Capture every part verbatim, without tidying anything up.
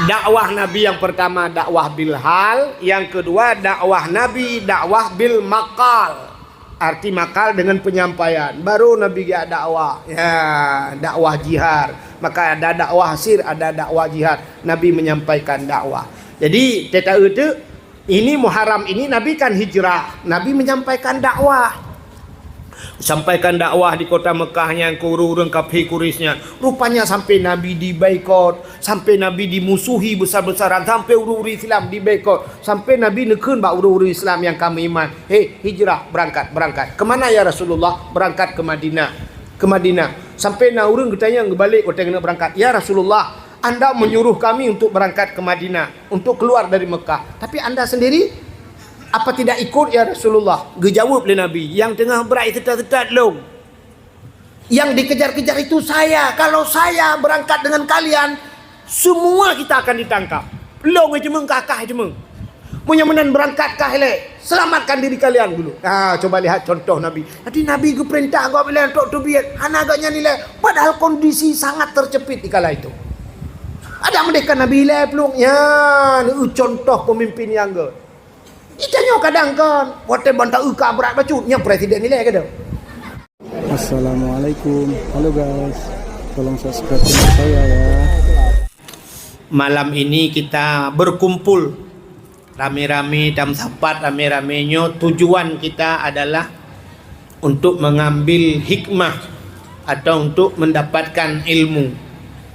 Dakwah Nabi yang pertama dakwah bil hal, yang kedua dakwah Nabi dakwah bil maqal. Arti maqal dengan penyampaian. Baru Nabi geujak dakwah. Ya, dakwah jihar. Maka ada dakwah sir, ada dakwah jihar. Nabi menyampaikan dakwah. Jadi, teuta itu, ini Muharram ini Nabi kan hijrah. Nabi menyampaikan dakwah. Sampaikan dakwah di kota Mekah nyan keu ureuëng-ureuëng kafé Quraisy nyan. Rupanya sampai Nabi diboikot, sampai Nabi dimusuhi besar-besaran, sampai ureuëng-ureuëng Islam diboikot, sampai Nabi neukheun bak ureuëng-ureuëng Islam nyang ka meuiman, "Hei, hijrah, berangkat, berangkat." "Kemana ya Rasulullah?" "Berangkat ke Madinah." "Ke Madinah." Sampai na ureuëng geutanyong geubalek watée geuneuk berangkat, "Ya Rasulullah, Anda menyuruh kami untuk berangkat ke Madinah, untuk keluar dari Mekah. Tapi Anda sendiri apa tidak ikut, ya Rasulullah?" Geujaweueb lé Nabi, "Nyang teungoh brat seutat-seutat lôn. Yang dikejar-kejar itu saya. Kalau saya berangkat dengan kalian, semua kita akan ditangkap. Lôn jimeueng, kakak jimeueng. Meunyoe meunan berangkat kah ilée, selamatkan diri kalian dulu." Ha, coba lihat contoh Nabi. Jadi Nabi geupeurintah gob ilée untuk teubiet, hana gobnyan ilée. Padahal kondisi sangat terjepit di kala itu. Ada meudeh ka Nabi ilée plueng, nyan contoh pemimpin nyang gét. Ita nyoe kadang kan, watée ban ta-eu ka brat bacut, nyan presiden ilée keudeh. Assalamualaikum. Halo guys. Tolong subscribe channel saya ya. Malam ini kita berkumpul rame-rame dan sapat rame-rame nyoe, tujuan kita adalah untuk mengambil hikmah atau untuk mendapatkan ilmu.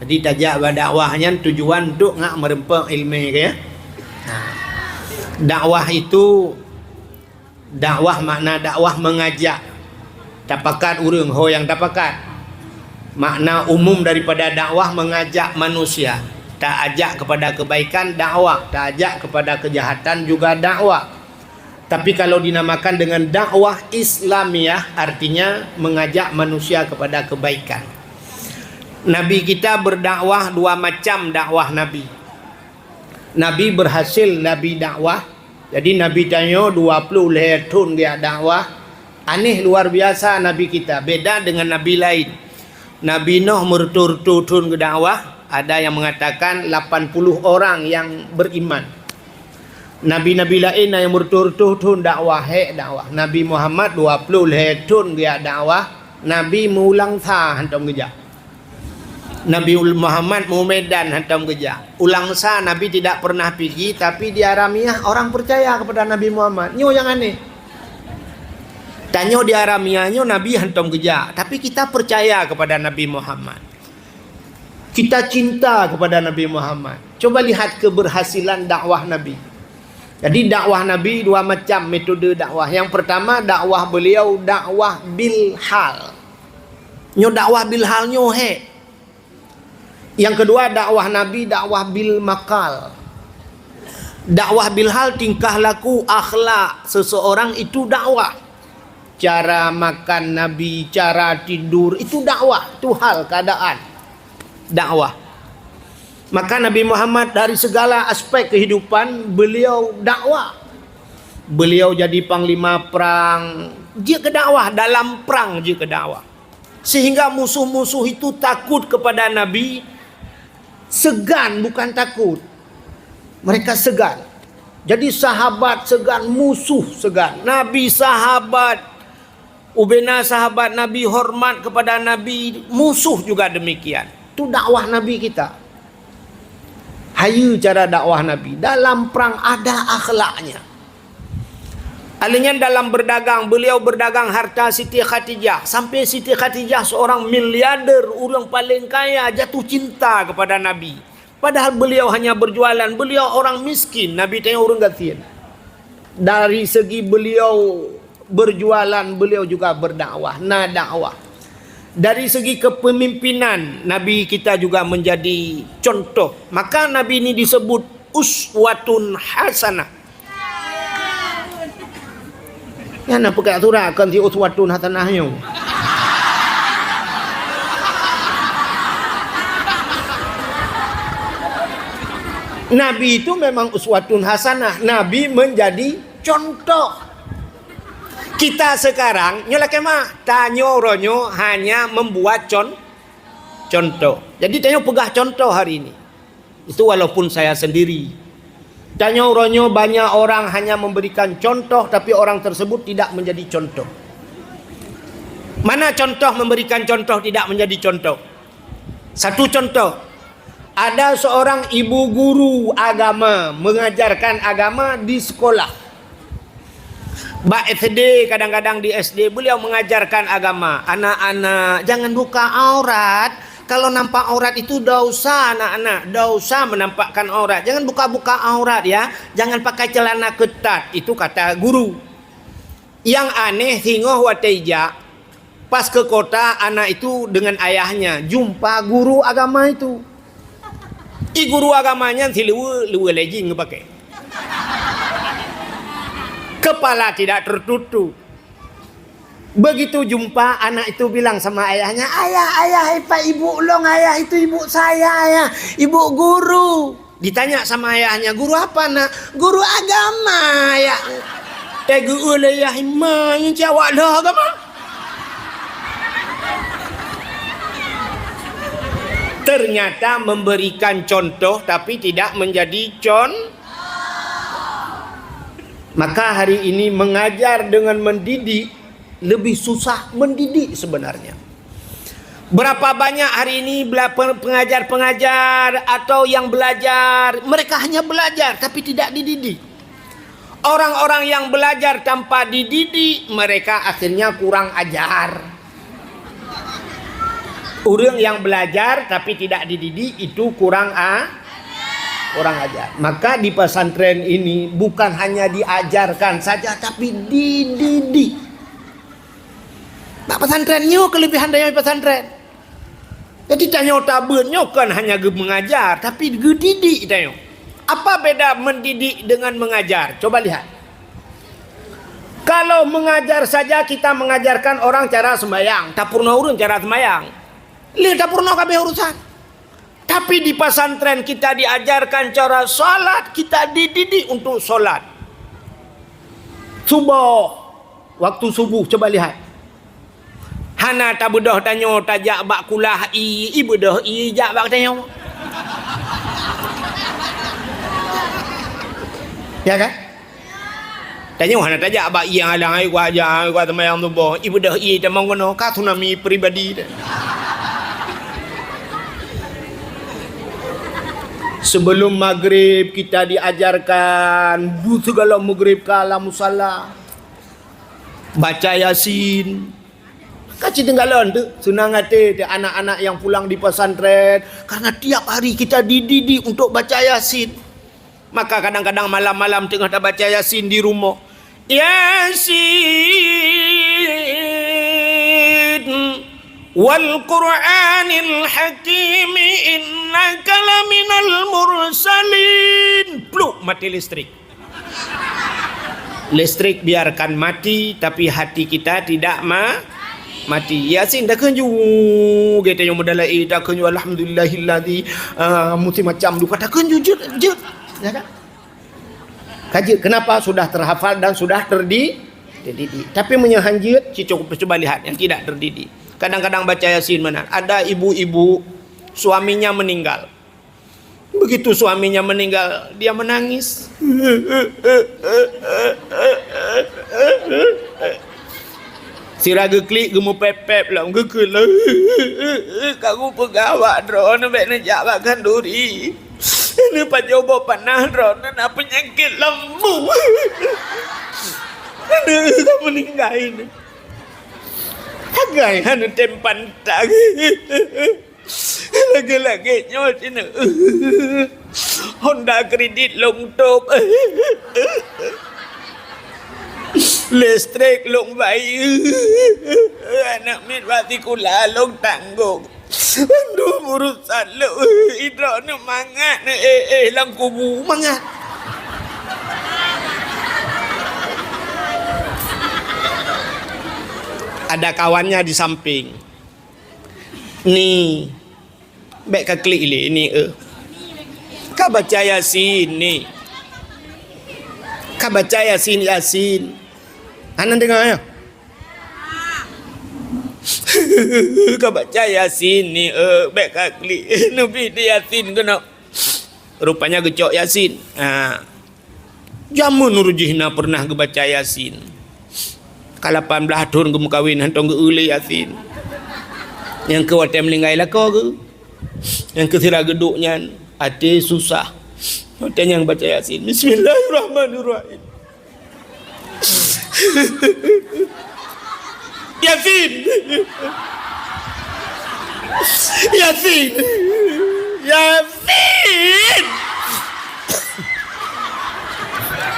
Jadi tajak bak dakwah nyan tujuan untuk ngak meureumpok ilmu ke ya. Nah, dakwah itu Dakwah makna dakwah mengajak. Tapakat ureuëng ho nyang tapakat. Makna umum daripada dakwah mengajak manusia. Taajak kepada kebaikan dakwah, taajak kepada kejahatan juga dakwah. Tapi kalau dinamakan dengan dakwah Islamiah, artinya mengajak manusia kepada kebaikan. Nabi kita berdakwah dua macam dakwah Nabi. Nabi berhasil Nabi dakwah. Jadi Nabi tanyoe dua puluh lhée thon geujak dakwah. Aneh luar biasa Nabi kita, beda dengan nabi lain. Nabi Nuh meureutoh-reutoh thon geudakwah, ada yang mengatakan lapan puluh orang yang beriman. Nabi-nabi lain na nyang meureutoh-reutoh thon dakwah, hék dakwah. Nabi Muhammad dua puluh lhée thon geujak dakwah, Nabi meuulang sa hantom geujak. Nabi Muhammad meumedan hantom geujak. Ulang sa Nabi tidak pernah pigi, tapi di Haramiyah orang percaya kepada Nabi Muhammad. Nyoe nyang aneh. Tanyoe di Haramiyah nyoe Nabi hantom geujak, tapi kita percaya kepada Nabi Muhammad. Kita cinta kepada Nabi Muhammad. Coba lihat keberhasilan dakwah Nabi. Jadi dakwah Nabi dua macam metode dakwah. Yang pertama dakwah beliau dakwah bil hal. Nyoe dakwah bil hal nyoe hék. Yang kedua dakwah Nabi dakwah bil maqal. Dakwah bil hal tingkah laku akhlak seseorang itu dakwah. Cara makan Nabi, cara tidur itu dakwah, itu hal keadaan dakwah. Maka Nabi Muhammad dari segala aspek kehidupan beliau dakwah. Beliau jadi panglima perang, jeuet keu dakwah, dalam perang jeuet keu dakwah. Sehingga musuh-musuh itu takut kepada Nabi, segan bukan takut. Mereka segan. Jadi sahabat segan, musuh segan. Nabi sahabat, ubena sahabat Nabi hormat kepada Nabi, musuh juga demikian. Itu dakwah Nabi kita. Hayu cara dakwah Nabi. Dalam perang ada akhlaknya. Alheuh nyan dalam berdagang, beliau berdagang harta Siti Khadijah. Sampai Siti Khadijah seorang miliarder, ureuëng paling kaya, jatuh cinta kepada Nabi. Padahal beliau hanya berjualan, beliau orang miskin, Nabi tanya ureuëng gasien. Dari segi beliau berjualan, beliau juga berdakwah, na dakwah. Dari segi kepemimpinan, Nabi kita juga menjadi contoh. Maka Nabi ini disebut uswatun hasanah. Nyan na peugah surat kon si uswatun hasanah nyoe. Nabi itu memang uswatun hasanah. Nabi menjadi contoh. Kita sekarang nyoe lakée mah, tanyoe uroe nyoe hanya membuat con-, contoh. Jadi tanyoe peugah contoh hari ini. Itu walaupun saya sendiri. Tanyoe uroe nyoe banyak orang hanya memberikan contoh, tapi orang tersebut tidak menjadi contoh. Mana contoh memberikan contoh tidak menjadi contoh? Satu contoh, ada seorang ibu guru agama mengajarkan agama di sekolah. Bak S D, kadang-kadang di S D, beliau mengajarkan agama. Anak-anak, jangan buka aurat. Kalau nampak aurat itu dosa, anak-anak. Dosa menampakkan aurat. Jangan buka-buka aurat, ya. Jangan pakai celana ketat. Itu kata guru. Yang aneh, singoh watèe jak, pas ke kota, anak itu dengan ayahnya jumpa guru agama itu. I guru agama nyan siluweue, luweue legging geupakai. Kepala tidak tertutup. Begitu jumpa, anak itu bilang sama ayahnya, "Ayah, ayah, ipat ibu ulôn, ayah, itu ibu saya, ayah, ibu guru." Ditanya sama ayahnya, "Guru apa, Nak?" "Guru agama, ayah." Teugeue lé yah, "Ima nyan cit awak lheueh agama." Ternyata memberikan contoh tapi tidak menjadi con-, maka hari ini mengajar dengan mendidik lebih susah mendidik sebenarnya. Berapa banyak hari ini bela-, pe-, pengajar-pengajar atau yang belajar, mereka hanya belajar tapi tidak dididik. Orang-orang yang belajar tanpa dididik, mereka akhirnya kurang ajar. Ureuëng yang belajar tapi tidak dididik, itu kurang a-, kurang ajar. Maka di pesantren ini bukan hanya diajarkan saja, tapi dididik. Bak pesantren nyoe kelebihan tanyoe pesantren. Jadi tanyoe tabeuet nyoe kon hanya geumengajar, tapi geudidik tanyoe. Apa beda mendidik dengan mengajar? Coba lihat. Kalau mengajar saja kita mengajarkan orang cara sembahyang, tapeurunoe ureuëng cara sembahyang. Lé tapeurunoe kabeh urusan. Tapi di pesantren kita diajarkan cara salat, kita dididik untuk salat. Suboh, waktu subuh, coba lihat. Hana tabeudôh tanyoe tajak bak kulah ie, ie beudôh ie jak bak tanyoe. Ya kan? Tanyoe hana tajak bak ie alang ai kuat jak ai kuat seumayang suboh. Ie beudôh ie tamong keunoe ka tsunami pribadi teuh. Sebelum maghrib kita diajarkan, bu segala maghrib ka lam musala. Baca Yasin. Ka cit teunggalon teuh, seunang até teuh anak-anak yang pulang di pesantren, karena tiap hari kita dididik untuk baca Yasin. Maka kadang-kadang malam-malam teungoh tabaca Yasin di rumoh. Yasin wal Qur'anil Hakim innaka laminal mursalin. Pluk, mati listrik. Listrik biarkan mati, tapi hati kita tidak ma-, mati. Yasin takheun ju, gata nyang meudalai takheun ju, alhamdulillahilladzi, ah, musim macam duka takheun ju, jeuet, jeuet. Ya kan? Ka jeuet, kenapa? Sudah terhafal dan sudah terdi-, terdidik. Tapi meunyoe han jeuet, cuba, cuba lihat yang tidak terdidik. Kadang-kadang baca Yasin meunan. Ada ibu-ibu, suaminya meninggal. Begitu suaminya meninggal, dia menangis. Sira geuklik, geumupép-pép lom, geukheun lom. Ka kupeugah bak droeneuh bèk neujak bak khanduri. Neupajoh boh panah droeneuh na peunyakét lambung. Aneuk ka meuninggai nyoe. Sagai aneuk tem pantang. Lagèe-lagèe nyoe sineuk. Honda kredit lôn tôp. Listrik lôn bayeue. Aneuk miet bak sikula lôn tanggong. Mandum urusan lôn. Droeneuh mangat, eh, eh, lam kubu mangat. Ada kawannya di samping. Ni, bèk ka klik lé ni, eh. Ka baca Yasin ni. Ka baca Yasin, Yasin. Hana deungö, ya? Ka baca Yasin ni, eh, bèk ka klik. Neubi di Yasin keunoe. Rupanya geucok Yasin. Ha. Jameun uroe jih na pernah geubaca Yasin. Ka lapan blaih thon geumeukawen, hantom geu-eu lé Yasin. Nyang keu watèe meuninggai lakoe geuh. Nyang keu sira geuduek nyan, até susah. Watèe nyan baca Yasin. Bismillahirrahmanirrahim. Yasin. Yasin. Yasin.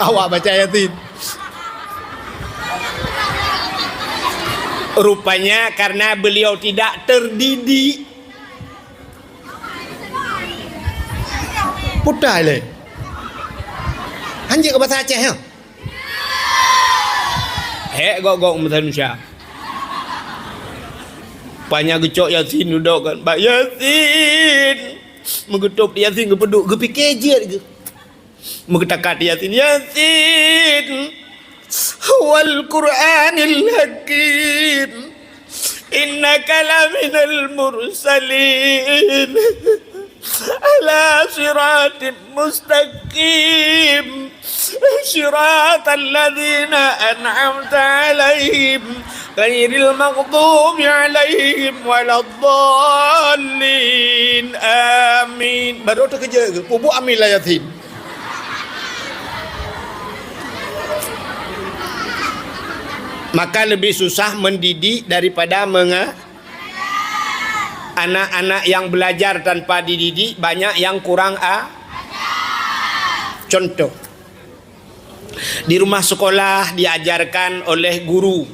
Awak baca Yasin. Rupanya karena beliau tidak terdidik. Putai lé. Hanjeuet keu bahasa Aceh, ya? Hék gok-gok meusanusia. Panya geucok Yasin dudoe kan. Bak Yasin. Meugeutôb Yasin geupeuduek, geupike jeuet geuh. Meugeutakat Yasin, Yasin, wal Qur'anil Hakim, innaka laminal mursalin, ala siratim mustaqim, siratal ladzina an'amta alaihim, ghairil maghdubi alaihim waladdallin. Amin. Baru terkejut ke? Pupuk amin lah Yasin. Maka lebih susah mendidik daripada menga-, anak-anak yang belajar tanpa dididik, banyak yang kurang a-, contoh. Di rumah sekolah diajarkan oleh guru.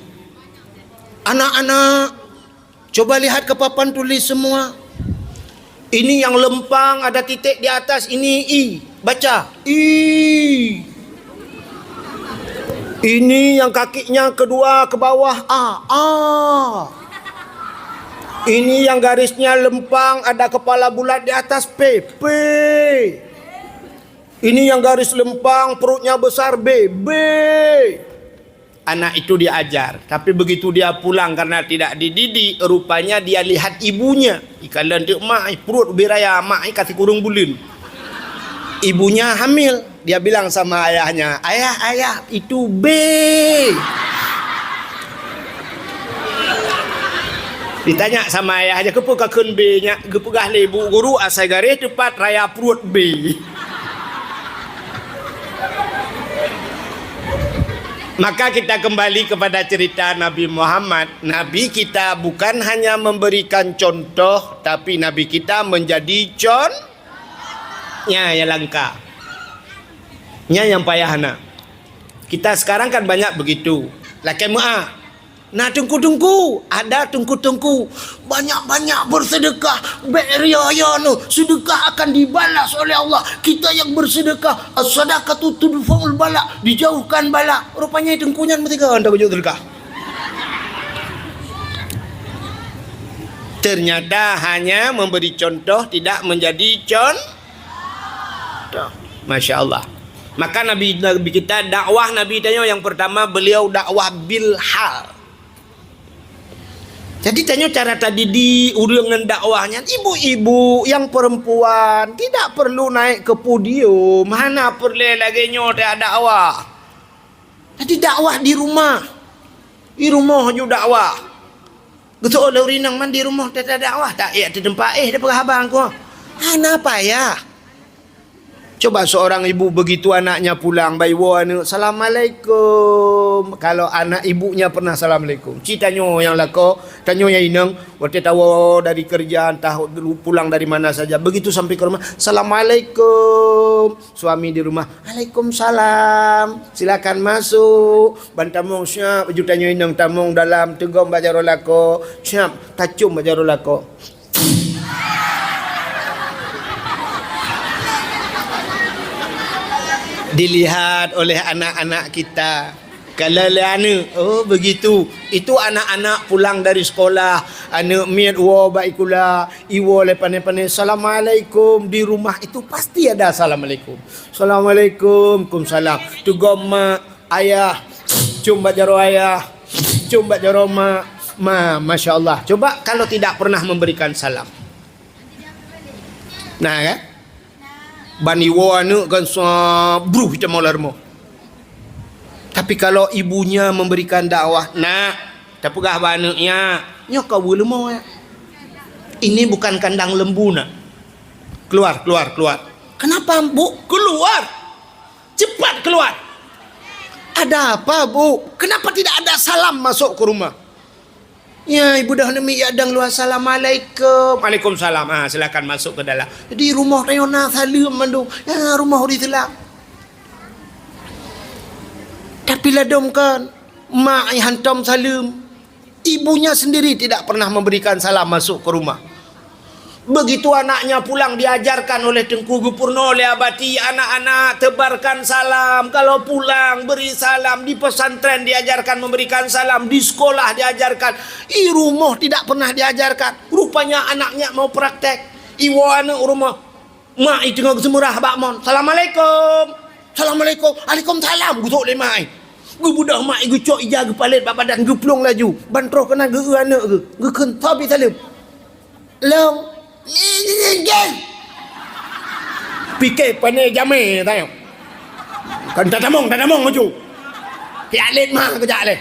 Anak-anak, coba lihat ke papan tulis semua. Ini yang lempang ada titik di atas, ini I. Baca, I. Ini yang kakinya kedua ke bawah, A. A. Ini yang garisnya lempang ada kepala bulat di atas, P. P. Ini yang garis lempang perutnya besar, B. B. Anak itu diajar, tapi begitu dia pulang karena tidak dididik, rupanya dia lihat ibunya. Ikalon teuk mak, eh, pruet ubé raya, mak, eh, ka sikureueng buleuen. Ibunya hamil, dia bilang sama ayahnya, "Ayah, ayah, itu B." Ditanya sama ayahnya, "Keupeue kakheun B nyak?" Geupeugah lé ibu guru, asai garéh teupat raya pruet B. Maka kita kembali kepada cerita Nabi Muhammad. Nabi kita bukan hanya memberikan contoh, tapi Nabi kita menjadi con-, nya ya langka. Nya yang payah na. Kita sekarang kan banyak begitu. Lakèe meu'ah. Na teungku-teungku, ada teungku-teungku banyak-banyak bersedekah, bèk ria-ria nyoe, sedekah akan dibalas oleh Allah. Kita yang bersedekah, as-sadaqatu tudfa'ul bala, dijauhkan bala. Rupanya teungku nyan meusigoe anda bacut sedekah. Ternyata hanya memberi contoh, tidak menjadi con-, toh. Masya Allah. Maka Nabi, Nabi kita, dakwah Nabi tanyoe yang pertama, beliau dakwah bil hal. Jadi tanyoe cara tadidik ureueng ngon dakwah nyan, ibu-ibu yang perempuan tidak perlu naik ke podium, hana peureulèe lagèe nyoe ta dakwah. Jadi dakwah di rumah. Di rumoh ju dakwah. Geuseuôt lé ureueng inong man di rumoh ta dakwah, tak ék teuteumpat éh, tapeugah haba ngon ku. Hana payah. Coba seorang ibu begitu anaknya pulang, bak iwoe aneuk, "Assalamualaikum." Kalau anak ibunya pernah assalamualaikum. Ci tanyoe nyang lakoe, tanyoe nyang inong, watèe tawoe dari kerja, entah pulang dari mana saja, begitu sampai ke rumah, "Assalamualaikum." Suami di rumah, "Waalaikumsalam. Silakan masuk." Ban tamong siap, baju tanyoe inong tamong dalam, teugom bak jaroe lakoe, siap, tacom bak jaroe lakoe. Dilihat oleh anak-anak kita. Kalau lé aneuk, oh begitu. Itu anak-anak pulang dari sekolah, aneuk miet woe bak sikula, iwoe lé pané-pané, "Assalamualaikum." Di rumah itu pasti ada assalamualaikum. "Assalamualaikum." "Kumsalam." Teugom mak, ayah, cium bak jaroe ayah, cium bak jaroe mak. Ma, masya Allah. Coba kalau tidak pernah memberikan salam. Nah, kan? Ban iwoe aneuk kan sa bruh itamong lam rumoh. Tapi kalau ibunya memberikan dakwah, "Nak, tapeugah bak aneuk nyak, nyoe ka weuleumah, ya. Ini bukan kandang lembu, Nak. Keluar, keluar, keluar." "Kenapa, Bu?" "Keluar! Cepat keluar!" "Ada apa, Bu? Kenapa tidak ada salam masuk ke rumah?" "Ya, ibu dah nemi ya dang luar, assalamualaikum." "Waalaikumsalam. Ah, silakan masuk ke dalam." Jadi rumoh tanyoe na saleuem mandum. Ya, rumoh di selang. Tapi ladom kan, mak ai hantom saleuem. Ibunya sendiri tidak pernah memberikan salam masuk ke rumah. Begitu anaknya pulang, diajarkan oleh Teungku, geupeurunoe lé Abati, "Anak-anak, tebarkan salam. Kalau pulang, beri salam." Di pesantren diajarkan memberikan salam, di sekolah diajarkan. I rumoh tidak pernah diajarkan. Rupanya anaknya mau praktek. Iwoe aneuk rumoh. Mak i teungoh geuseumurah bak mon. "Assalamualaikum." "Assalamualaikum." "Waalaikumsalam," geusok lé mak i. Geubeudôh mak i, geucok ija geupalét bak badan, geuplueng laju. Ban troh keunan geu-eu aneuk geuh. Geukheun, "Soe pi saleuem?" "Lôn." "Pike pane jamé tanyoe. Kan tatamong, tatamong laju. Tiak lét ma keujak lé."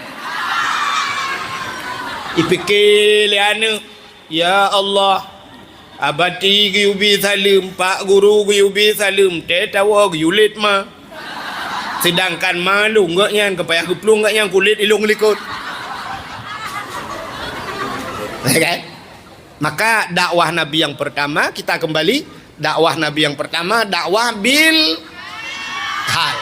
Ipike lé aneuk, "Ya Allah, Abati geuyue bi saleuem, Pak Guru geuyue bi saleuem, tée tawoe geuyue lét ma. Sedangkan ma lôn geuh nyan, ka payah geuplueng geuh nyan kulét ilong likot." Ya kan? Maka dakwah Nabi yang pertama, kita kembali, dakwah Nabi yang pertama, dakwah bil hal.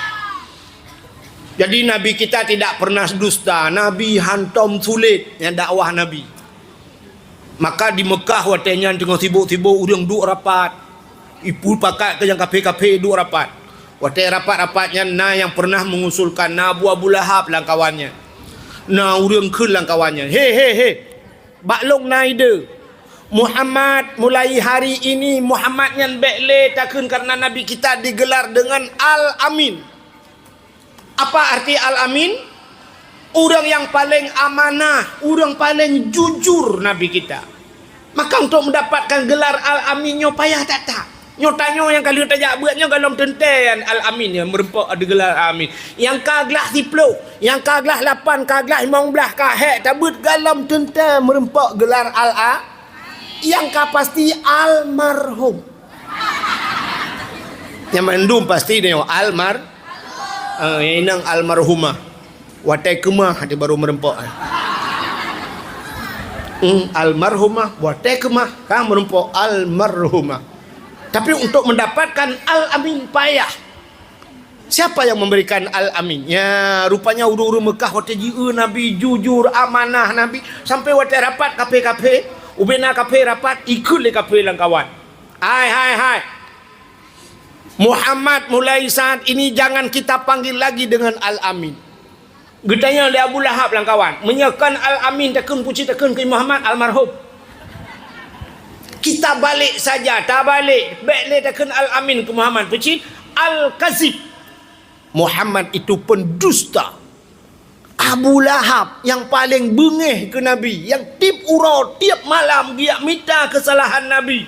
Jadi Nabi kita tidak pernah dusta, Nabi hantom sulet nyang dakwah Nabi. Maka di Mekah watée nyan teungoh sibok-sibok ureuëng duek rapat. Ipupakat keu nyang kafé-kafé duek rapat. Watée rapat-rapat nyan na nyang pernah mengusulkan, na Abu, Abu Lahab lam kawan nyan. Na ureuëng kheun lam kawan nyan, "He, he, he! Bak lôn na ide. Muhammad, mulai hari ini Muhammad nyan bék lé takheun, karena Nabi kita digelar dengan Al-Amin." Apa arti Al-Amin? Ureuëng nyang paleng amanah, ureuëng paleng jujur Nabi kita. Maka untuk mendapatkan gelar Al-Amin nyoe payah that-that. Nyoe tanyoe nyang ka lheueh tajak beuet nyoe golom teuntée nyan Al-Amin nyan meureumpok digelar Al-Amin. Nyang ka glah siplôh, nyang ka glah lapan, ka glah limong blaih, ka hék tabeuet golom teuntée meureumpok gelar Al-A-, nyang ka pasti almarhum. Nyang mandum pasti nyoe almar-, eh, inong almarhumah. Watée keumah hati baru meureumpok. Hmm, almarhumah, watée keumah ka meureumpok almarhumah. Tapi untuk mendapatkan Al-Amin payah. Siapa yang memberikan Al-Amin? Ya, rupanya ureuëng-ureuëng Mekah watée jieu Nabi, jujur, amanah Nabi, sampai watée rapat kafé-kafé, ubena kafé rapat, ikheun lé kafé lam kawan. "Hai, hai, hai! Muhammad, mulai saat ini jangan kita panggil lagi dengan Al-Amin." Geutanyong lé Abu Lahab lam kawan, "Meunyoe kon Al-Amin takheun, peue cit takheun keu Muhammad almarhum?" "Kita balik saja, tabalek, bék lé takheun Al-Amin keu Muhammad, peue cit? Al-Kazib." Muhammad itu pendusta. Abu Lahab nyang paleng beungéh keu Nabi, nyang tieb uroe, tieb malam geujak mita keusalahan Nabi.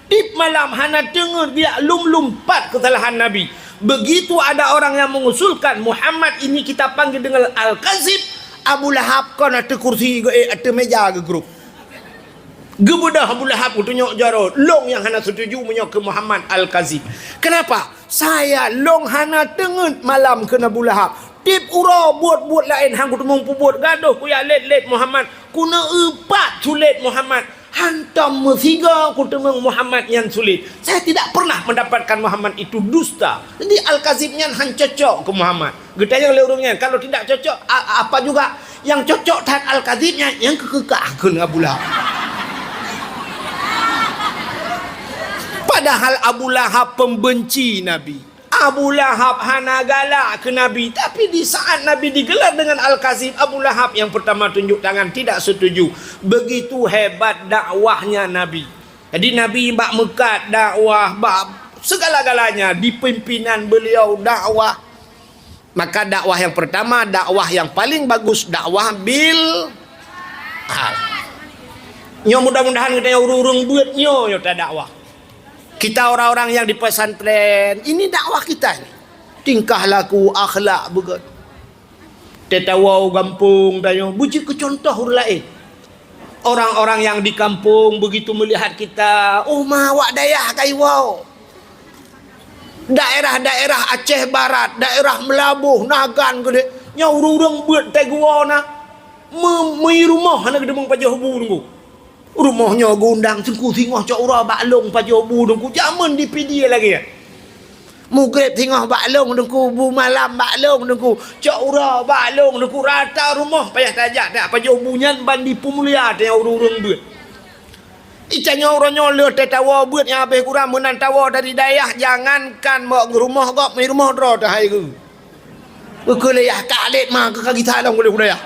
Tieb malam hana teungeut geujak lom-lom pat keusalahan Nabi. Begitu ada orang yang mengusulkan, "Muhammad ini kita panggil dengan Al-Kazib," Abu Lahab kon ateueh kursi geuék, ateueh méja geugrob. Geubeudôh Abu Lahab geutunyok jaroe, "Lôn nyang hana setuju meunyoe keu Muhammad Al-Kazib." Kenapa? "Saya lôn hana teungeut malam," kheun Abu Lahab. "Tieb uroe buet-buet laén han kuteumeung peubuet, gadôh kujak lét-lét Muhammad, kuneu-eu pat sulet Muhammad. Hantom meusigoe kuteumeung Muhammad nyan sulet. Saya tidak pernah mendapatkan Muhammad itu dusta. Jadi Al-Kazib nyan han cocok keu Muhammad." Geutanyong lé ureuëng nyan, "Kalau tidak cocok, a-, apa juga?" "Nyang cocok that Al-Kazib nyan, nyang keukeukah," kheun Abu Lahab. Padahal Abu Lahab pembenci Nabi. Abu Lahab hana galak keu Nabi, tapi di saat Nabi digelar dengan Al-Kazib, Abu Lahab yang pertama tunjuk tangan tidak setuju. Begitu hebat dakwahnya Nabi. Jadi Nabi bak meukat dakwah, bak segala-galanya di pimpinan beliau dakwah. Maka dakwah yang pertama, dakwah yang paling bagus, dakwah bil hal. Nyoe mudah-mudahan geutanyoe ureuëng-ureuëng beuet nyoe, nyoe tadakwah. Kita orang-orang yang di pesantren, ini dakwah kita ini. Tingkah laku, akhlak beugét. Teuh tawoe u gampông tanyoe, beujeuet keu cuntoh ureuëng laén. Orang-orang yang di kampung begitu melihat kita, "Oh ma, awak dayah ka iwoe." Daerah-daerah Aceh Barat, daerah Meulaboh, Nagan keudéh, nyoe ureuëng-ureuëng beuet teuh geuwoe na. Me-, meurumoh hana geudeumeung pajoh bu teungku. Rumoh nyoe geuundang teungku singoh cok uroe bak lông pajoh bu teungku, jameun di Pidie lagée nyan. Mugreb singoh bak lông teungku, bu malam bak lông teungku, cok uroe bak lông teungku, rata rumoh payah tajak, tajak pajoh bu nyan ban dipeumulia teuh ureuëng-ureuëng beuet. Ica nyoe uroe nyoe lheueh teuh tawoe beuet nyang habéh kurang meunan tawoe dari dayah, jangankan mok rumoh gob, meurumoh droe teuh hai geu. Geukheun lé yah, ka lét ma keu ka gisa lom uleh budaya.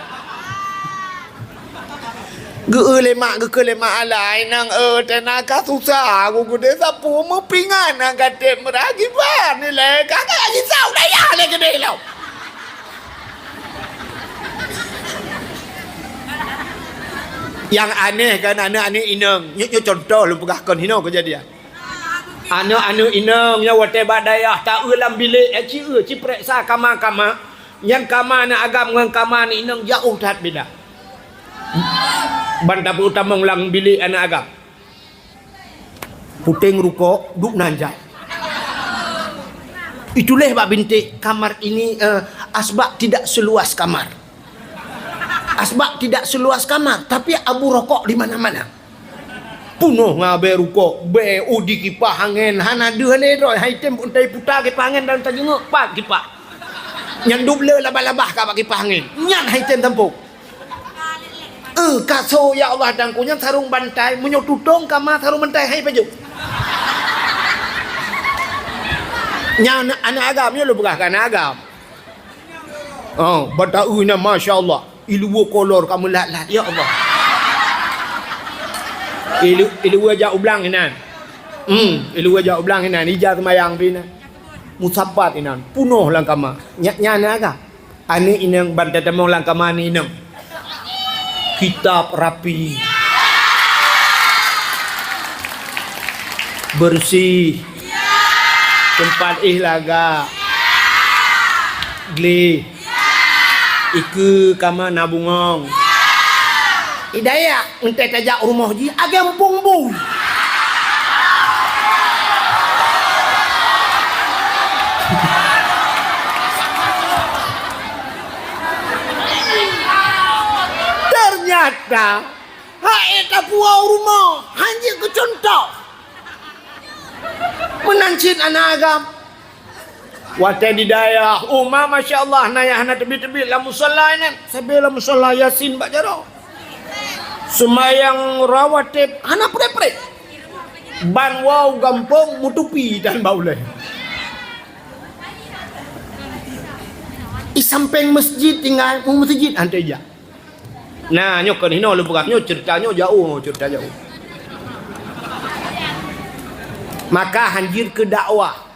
Geu-eu lé mak, geukheun lé mak, "Alah, inong eu, teuh na ka susah, aku geudeh sapu meupingan, na ka tém meurah kiban ilée, ka ka gisa budaya lé geudeh lom." Nyang aneh kan aneuk-aneuk inong, nyoe, nyoe cuntoh lôn peugah kon hinoe keujadian. Aneuk-aneuk inong nyang watée bak dayah ta-eu lam bilék, eh, ci-eu, ci preksa kama-kama. Nyan kama aneuk agam ngon kama aneuk inong jaoh that beda. Ban tapeutamong lam bilék aneuk agam. Puténg rukok, duek nan jai. Ituléh bak binték, kamar ini, eh, asbak tidak seluas kamar. Asbak tidak seluas kamar, tapi abu rokok di mana-mana. Punoh ngon abée rukok, bée udi kipah angén, hana deuh lé droe, hai tem untai puta kipah angén dan tajeungeuk pat kipah. Nyan dub le labah-labah ka bak kipah angén. Nyan hai tem tampok. Eh, kaso ya Allah dangku nyan sarong bantai, meunyoe tutong kama sarong bantai hai pajoh. Nyan aneuk agam, nyoe lôn peugah keu aneuk agam. Oh, bata uih na, masya Allah. Iluwa kolor ka meulat-lat, ya Allah. Ilu-, iluwa jak ublang inan. Hmm, iluwa jak ublang inan. Ija seumayang pi inan. Musapat inan. Punoh lam kama. Nyak nyan aga. Aneuk inong ban tatamong lam kama aneuk inong. Kitab rapi. Bersih. Teumpat éh laga. Gleh. Ikeue kama na bungong. Hidayah, enteuk tajak rumoh jih, agam bong-bong. Ternyata, hai tapuwoe rumoh, hana jeuet keu cuntoh. Meunan cit aneuk agam. Watée di dayah, uma, masya Allah, na nyang hana teubiet-teubiet lam musalla nyan. Sabe lam musalla Yasin bak jaroe. Seumayang rawatib hana preh-preh. Ban woe u gampông meutupi dan bak ulée. I sampéng masjid tinggai, mu masjid hana jak. Nah, nyoe kon hinoe lôn peugah, nyoe ceurita nyoe jaoh, ceurita jaoh. Maka hana jeuet keu dakwah.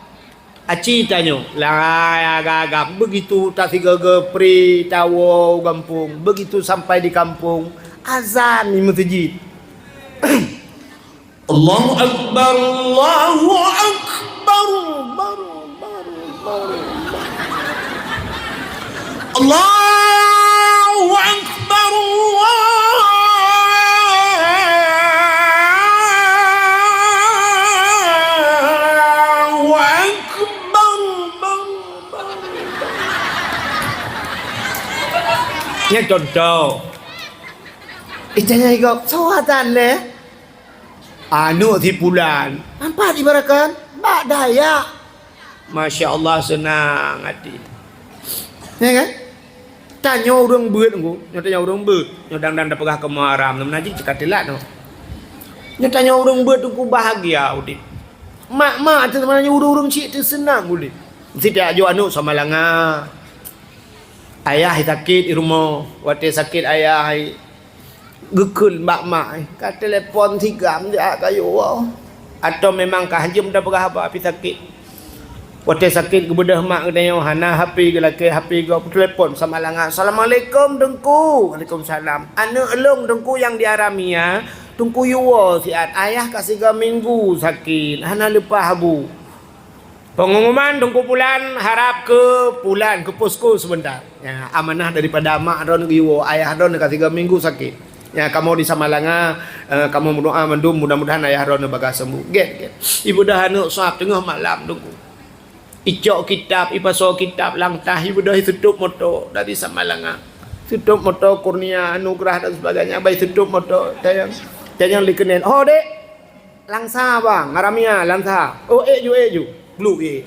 Aci tanyoe, lai agam-agam, begitu tasigoe-goe pri tawoe u gampông, begitu sampai di kampung, azan di meuseujid. Allahu Akbar, Allahu Akbar, baru, baru, baru. Allahu Akbar, Allahu Akbar, baru, baru, baru. Nyan contoh. Itanya igok, soe azan lé? Aneuk si pulan. Nampak ibaratkan bak Dayak. Masya Allah, seunang até. Ya kan? Tanyoe ureuëng beuet ngku, nyoe tanyoe ureuëng beuet. Nyoe dang-dang tapeugah keu Muharram, meunan jih cit ka teulat nyoe. Nyoe tanyoe ureuëng beuet ngku bahagia udeb. Mak-mak teuh sebenarnya ureuëng-ureuëng cit teuh seunang udeb. Sitiap jok aneuk sama langa. Ayah sakét di rumoh, watée sakét ayah, geukheun bak mak, ka telepon sigam jak kayue woe. Atawa memang ka hanjeuem tapeugah haba pih sakét. Watée sakét geubeudôh mak geutanyoe hana H P, geulakée H P gob, telepon sama langa, "Assalamualaikum Teungku." "Waalaikumsalam." "Aneuk lôn Teungku nyang di Haramia, Teungku yue woe siat, ayah ka siga minggu sakét, hana leupah bu. Pengumuman Teungku Pulan harab keu Pulan, keu posko sebentar. Ya, amanah daripada mak droeneuh geuyue woe, ayah droeneuh ka siga minggu sakét. Ya, kamoe di Samalanga, eh, kamoe meudoa mandum mudah-mudahan ayah droeneuh bagah sembuh. Gét, gét. Ibudah aneuk sab teungoh malam Teungku. Icok kitab, ipasoe kitab lam tah, ibudah itutup moto dari Samalanga. Tutup moto Kurnia, Anugerah dan sebagainya, bai tutup moto. Tanyong, tanyong lé keunen. "Oh, dek, Langsa, bang, Aramia, Langsa." "Oh, ék ju, ék ju." Bluek ék.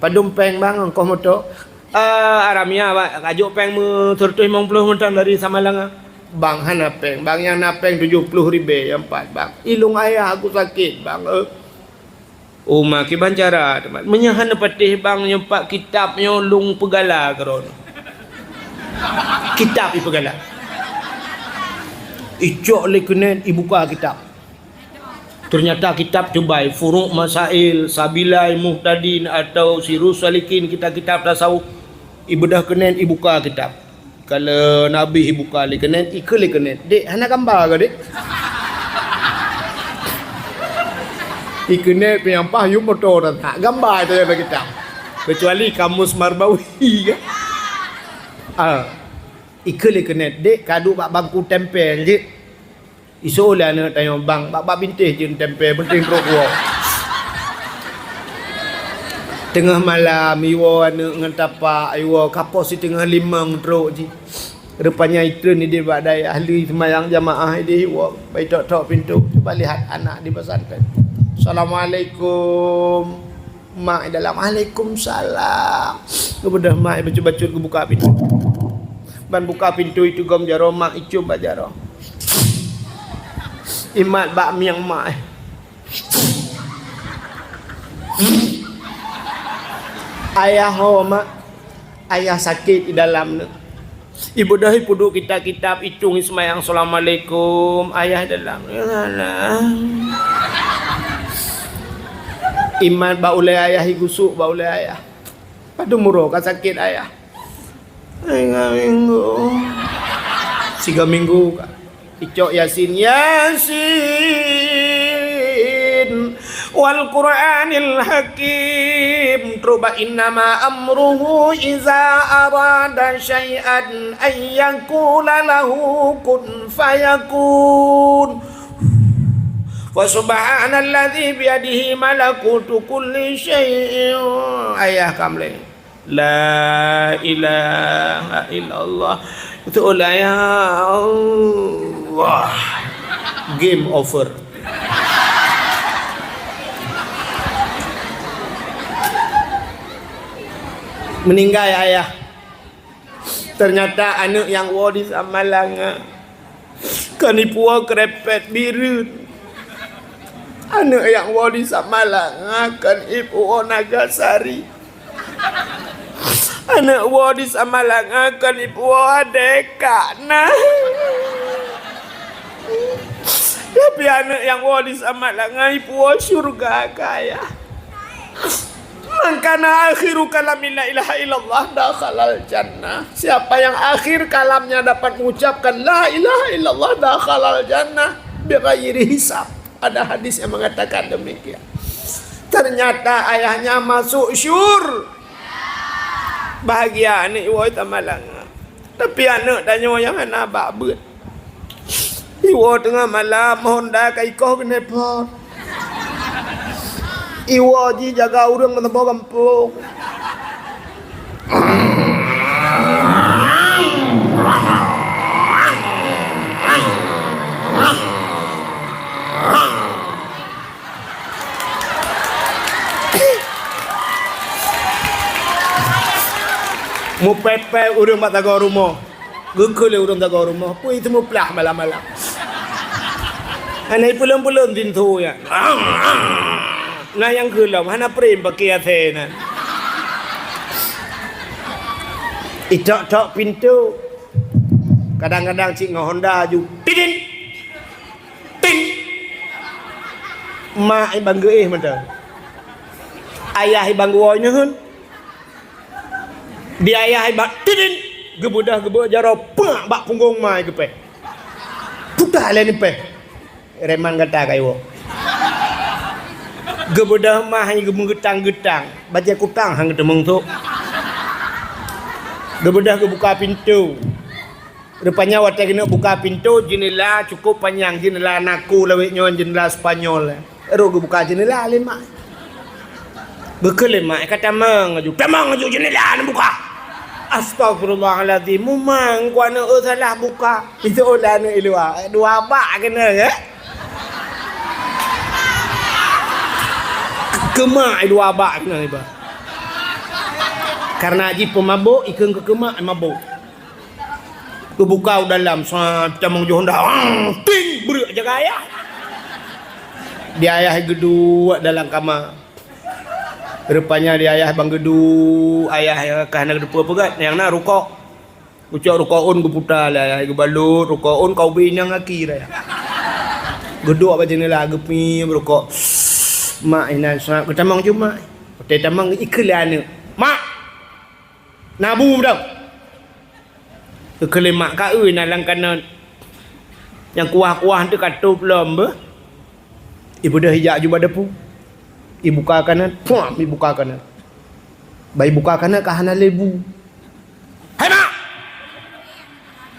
"Padum péng, bang, ongkoh moto?" "Eh, Aramia, bang, kajok péng meu seratus limong puluh mantong dari Samalanga." "Bang, hana péng, bang, nyang na péng tujoh puluh ribèe nyang pat, bang. Ilong ayah aku sakét, bang, eh." "Oh, ma, kiban cara, teuma. Meunyoe hana patéh, bang, nyoe pat kitab nyoe lôn peugala keu droeneuh." Kitab ipeugala. Icok lé keunen ibuka kitab. Ternyata kitab teubai, Furuq Masail, Sabilai Muhtadin atau Sirus Salikin, kitab-kitab tasawuf. Ibeudôh keunen ibuka kitab. Ka lheueh habéh ibuka lé keunen, ikheun lé keunen, "Dek, hana gamba kah, Dek?" Ikeunen pih nyan paih yum moto dan that gamba itu nyang kitab. Kecuali kamus Marbawi kan. Ah. Ikheun lé keunen, "Dek, ka duek bak bangku tempel jeuet." Isoe lé aneuk tanyoe, "Bang, bak, bak bintéh jeuet tempel, peunteng trok woe." Teungoh malam, iwoe aneuk ngon tapak, iwoe ka poh siteungoh limong trok jih. Rupanya itreun idéh bak dayah, lheueh seumayang jamaah idéh iwoe, bai tok-tok pintoe, cuba lihat anak di pesantren. "Assalamualaikum." Mak i dalam, "Waalaikumsalam." Geubeudôh mak i bacut-bacut geubuka pintoe. Ban buka pintoe itu gom jaroe, mak icum bak jaroe. Imat bak mieng mak i. "Ayah ho, Mak. Ayah sakét i dalam nyoe." Ibeudôh ipeuduek kitab-kitab, itong iseumayang, "Assalamualaikum, ayah dalam." Imat bak ulèe ayah, igusuk bak ulèe ayah. Padum uroe ka sakét ayah? Siga minggu. Siga minggu ka. Icok Yasin, "Yasin, wal Qur'anil Hakim." Trok bak, "Innama amruhu iza arada syai'an an yaqula lahu kun fayakun. Fa subhanalladzi biyadihi malakutu kulli syai'in." Ayah kamleng. La ilaha illallah. Itu lah ya Allah. Game over. Meninggai ayah. Ternyata aneuk nyang woe di Samalanga kon ipuwoe Krepet Bireuen. Aneuk nyang woe di Samalanga kon ipuwoe Nagasari. Aneuk woe di Samalanga kon ipuwoe Adeka na. Tapi aneuk nyang woe di Samalanga ipuwoe syurga kaya. "Man kana akhiru kalami la ilaha illallah dakhalal jannah." Siapa yang akhir kalamnya dapat mengucapkan la ilaha illallah dakhalal jannah bighairi hisab. Ada hadis yang mengatakan demikian. Ternyata ayahnya masuk syur. Bahagia aneuk woe Samalanga. Tapi aneuk tanyoe nyang hana bak beuet. Iwoe teungoh malam, Honda ka ikoh keuneupot. Iwoe jijaga ureueng meusaboh gampông. Mupèpèp ureueng bak tagoe rumoh. Geukheun lé ureueng tagoe rumoh, peue teumuplah malam-malam. Hana ipeulon-peulon pintoe nyan. Na nyang kheun lom, hana prem paké asèe nyan. Itok-tok pintoe. Kadang-kadang cit ngon Honda aju. Tidin! Tin! Mak i ban geuéh mantong. Ayah i ban geuwoe neuheun. Di ayah i ban tidin! Geubeudôh geubeuk jaroe, peue bak punggong ma i geupèh. Puta lé neupèh. Reman gata kayue. Geubeudôh mah hai geumeugeutang-geutang, bajée kutang han geuteumeung sôk. Geubeudôh geubuka pintoe. Rupanya watée keuneuk buka pintoe, jeunela cukup panyang, jeunela naku lawét nyoe, jeunela Spanyol. Rot geubuka jeunela lé mak. Geukheun lé mak, ka tamong aju. Tamong aju jeunela neubuka. Astagfirullahalazim, mumang ku aneuk eu salah buka. Itu oleh aneuk i luwa. Dua bak keunoe, eh? Keumak i dua bak keunoe iba. Karena jih peumabok, ikheun keu keumak mabok. Geubuka u dalam, sa tamong joh honda, ang, ting, breuek jaga ayah. Di ayah geuduek dalam kama. Rupanya di ayah bang geuduek, ayah ka hana geuteupeue peugét, nyang na rukok. Geucok rukok ôn geuputa lé ayah, geubalot rukok ôn kau bri nyang aki raya. Geuduek bak jeunela, geupiem rukok. Mak inan seungab geutamong cuma. Watée tamong ikheun lé aneuk. Mak! Na bu dong. Geukheun lé mak, ka eu na lam kanot. Nyang kuah-kuah teuh ka tôb lom beuh. Ibeudôh ijak aju bak dapu. Ibuka kanot, puam, ibuka kanot. Bah ibuka kanot ka hana lé bu. Hai mak!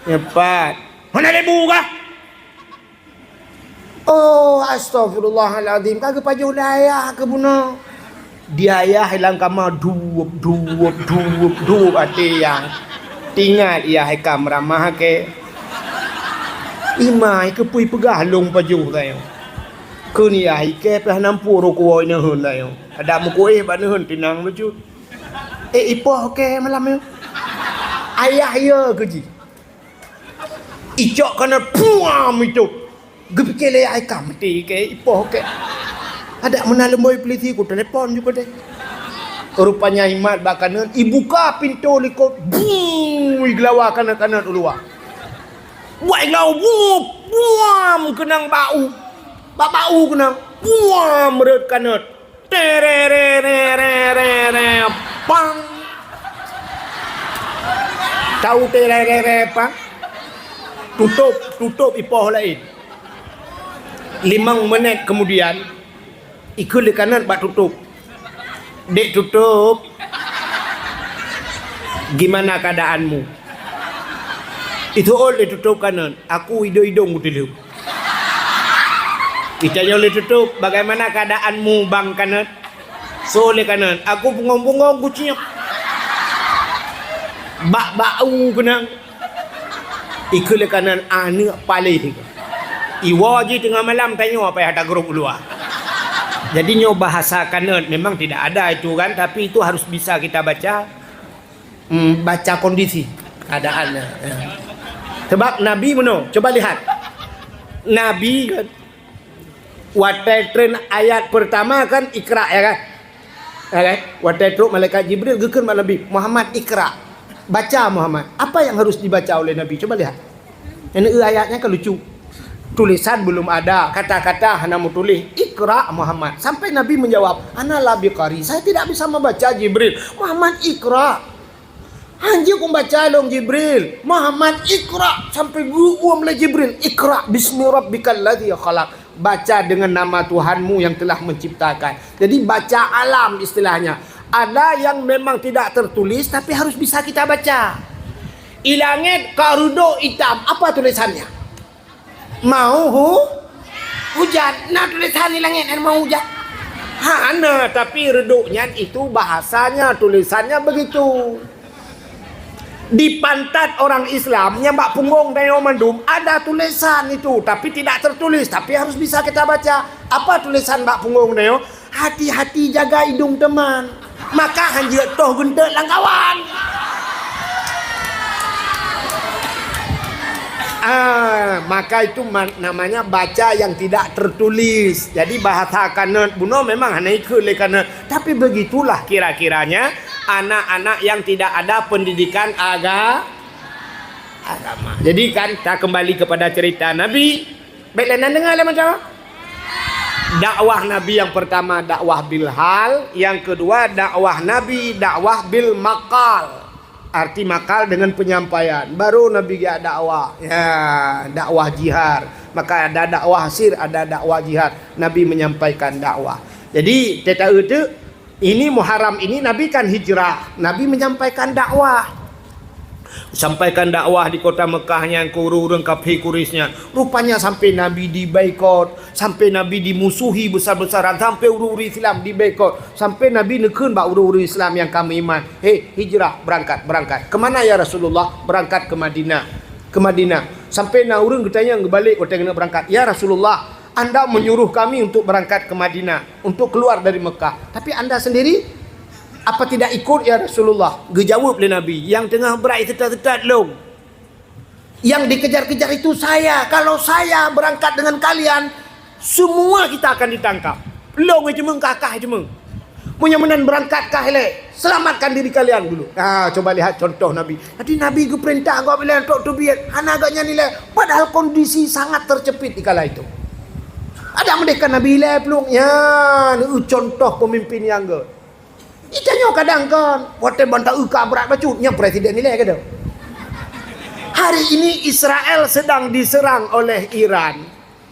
Nyoe pat. Hana lé bu kah? Oh, astagfirullahalazim, ka geupajoh lé ayah keu bunoe. Di ayah lam kama duep, duep, duep, duep até ayah. Tingat ayah ka meuramah keu. Imai keupeue peugah lôn pajoh tanyoe. Kheun ayah ikée pih nampu rukua neuheun tanyoe. Adak meukuéh bak neuheun tinang bacut. Eh, ipoh kée malam nyoe. Ayah yo keu jih. Icok kanot puam itôb. Geupike lé ayah ka meuti kée, ipoh kée. Adak meunan leumboi peulisi ku telepon ju keudeh. Rupanya imat bak kanot, ibuka pintoe likot, buu, igelawa kanot-kanot u luwa. Buat igelawa, buu, puam keunong bak u. Bak bak u keunong, puam rot kanot. Tererererere, pang. Tahu tererere pang? Tutôb, tutôb ipoh laén. Limong menit kemudian, ikheun lé kanot bak tutôb. Dek tutôb, gimana keadaanmu? Itu oleh tutôb kanot, aku idong-idong kuteuleueb. Itanyoe lé tutôb, bagaimana keadaanmu bang kanot? So lé kanot, aku bungong-bungong kuciek. Bak bak u keunong. Ikheun lé kanot aneuk paléh. Iwoe jih teungoh malam tanyoe payah tagrôp u luwa. Jadi nyoe bahasa kanot memang tidak ada itu kan, tapi itu harus bisa kita baca. Hmm, baca kondisi keadaannya. Ya. Sebab Nabi meunoe, coba lihat. Nabi kan, watée treun ayat pertama kan Iqra, ya kan? Ya kan? Watée trok malaikat Jibril geukheun bak Nabi, "Muhammad, Iqra." Baca Muhammad. Apa yang harus dibaca oleh Nabi? Coba lihat. Ini ayatnya kan lucu. Tulisan belum ada, kata-kata hana meutuléh, "Iqra Muhammad." Sampai Nabi menjawab, "Ana la biqari, saya tidak bisa membaca Jibril." "Muhammad, Iqra." "Hanjeuet kumbaca lôn Jibril." "Muhammad, Iqra." Sampai geuuem lé Jibril, "Iqra bismi rabbikal ladzi khalaq." Baca dengan nama Tuhanmu yang telah menciptakan. Jadi baca alam istilahnya. Ada yang memang tidak tertulis tapi harus bisa kita baca. I langét ka reudôk itam, apa tulisannya? Mau hu-, hujan. Na tulisan i langét nyan mau hujan? Hana, tapi reudôk nyan itu bahasanya, tulisannya begitu. Di pantat orang Islam nyang bak punggong tanyoe mandum ada tulisan itu, tapi tidak tertulis, tapi harus bisa kita baca. Apa tulisan bak punggong tanyoe? Hati-hati jaga idong teman. Maka hanjeuet toh geunteuk lam kawan. Ah, maka itu ma-, namanya baca yang tidak tertulis. Jadi bahasa kanot bunoe memang hana ikheun lé kanot. Tapi begitulah kira-kiranya anak-anak yang tidak ada pendidikan aga-, agama. Jadi kan, kita kembali kepada cerita Nabi. Baik, lain deungoe lé macam. Dakwah Nabi yang pertama dakwah bil hal, yang kedua dakwah Nabi dakwah bil maqal. Arti maqal dengan penyampaian. Baru Nabi geujak dakwah. Ya, dakwah jihar. Maka ada dakwah sir, ada dakwah jihad. Nabi menyampaikan dakwah. Jadi, teuta-eu teuk, ini Muharram ini Nabi kan hijrah. Nabi menyampaikan dakwah. Sampaikan dakwah di kota Mekah nyan keu ureuëng-ureuëng kafé Quraisy nyan. Rupanya sampai Nabi diboikot, sampai Nabi dimusuhi besar-besaran, sampai ureuëng-ureuëng Islam diboikot, sampai Nabi neukheun bak ureuëng-ureuëng Islam nyang ka meuiman, "Hei, hijrah, berangkat, berangkat." "Kemana ya Rasulullah?" "Berangkat ke Madinah." Ke Madinah. Sampai na ureuëng geutanyong geubalek watée keuneuk beurangkat, "Ya Rasulullah, Anda menyuruh kami untuk berangkat ke Madinah, untuk keluar dari Mekah. Tapi Anda sendiri, apa tidak ikut, ya Rasulullah?" Geujaweueb lé Nabi, "Nyang teungoh brat seutat-seutat lôn. Yang dikejar-kejar itu saya. Kalau saya berangkat dengan kalian, semua kita akan ditangkap. Lôn nyang jiteumeung, kakak nyang jiteumeung. Meunyoe meunan, berangkat kah ilée, selamatkan diri kalian dulu." Ha, coba lihat contoh Nabi. Jadi Nabi geupeurintah gob ilée untuk teubiet, hana gobnyan ilée, padahal kondisi sangat terjepit di kala itu. Ada meudeh ka Nabi ilée plueng, nyan contoh pemimpin nyang gét. Itanyoe kadang kan, watée ban ta-eu ka brat bacut, nyan presiden ilée keudeh. Hari ini Israel sedang diserang oleh Iran.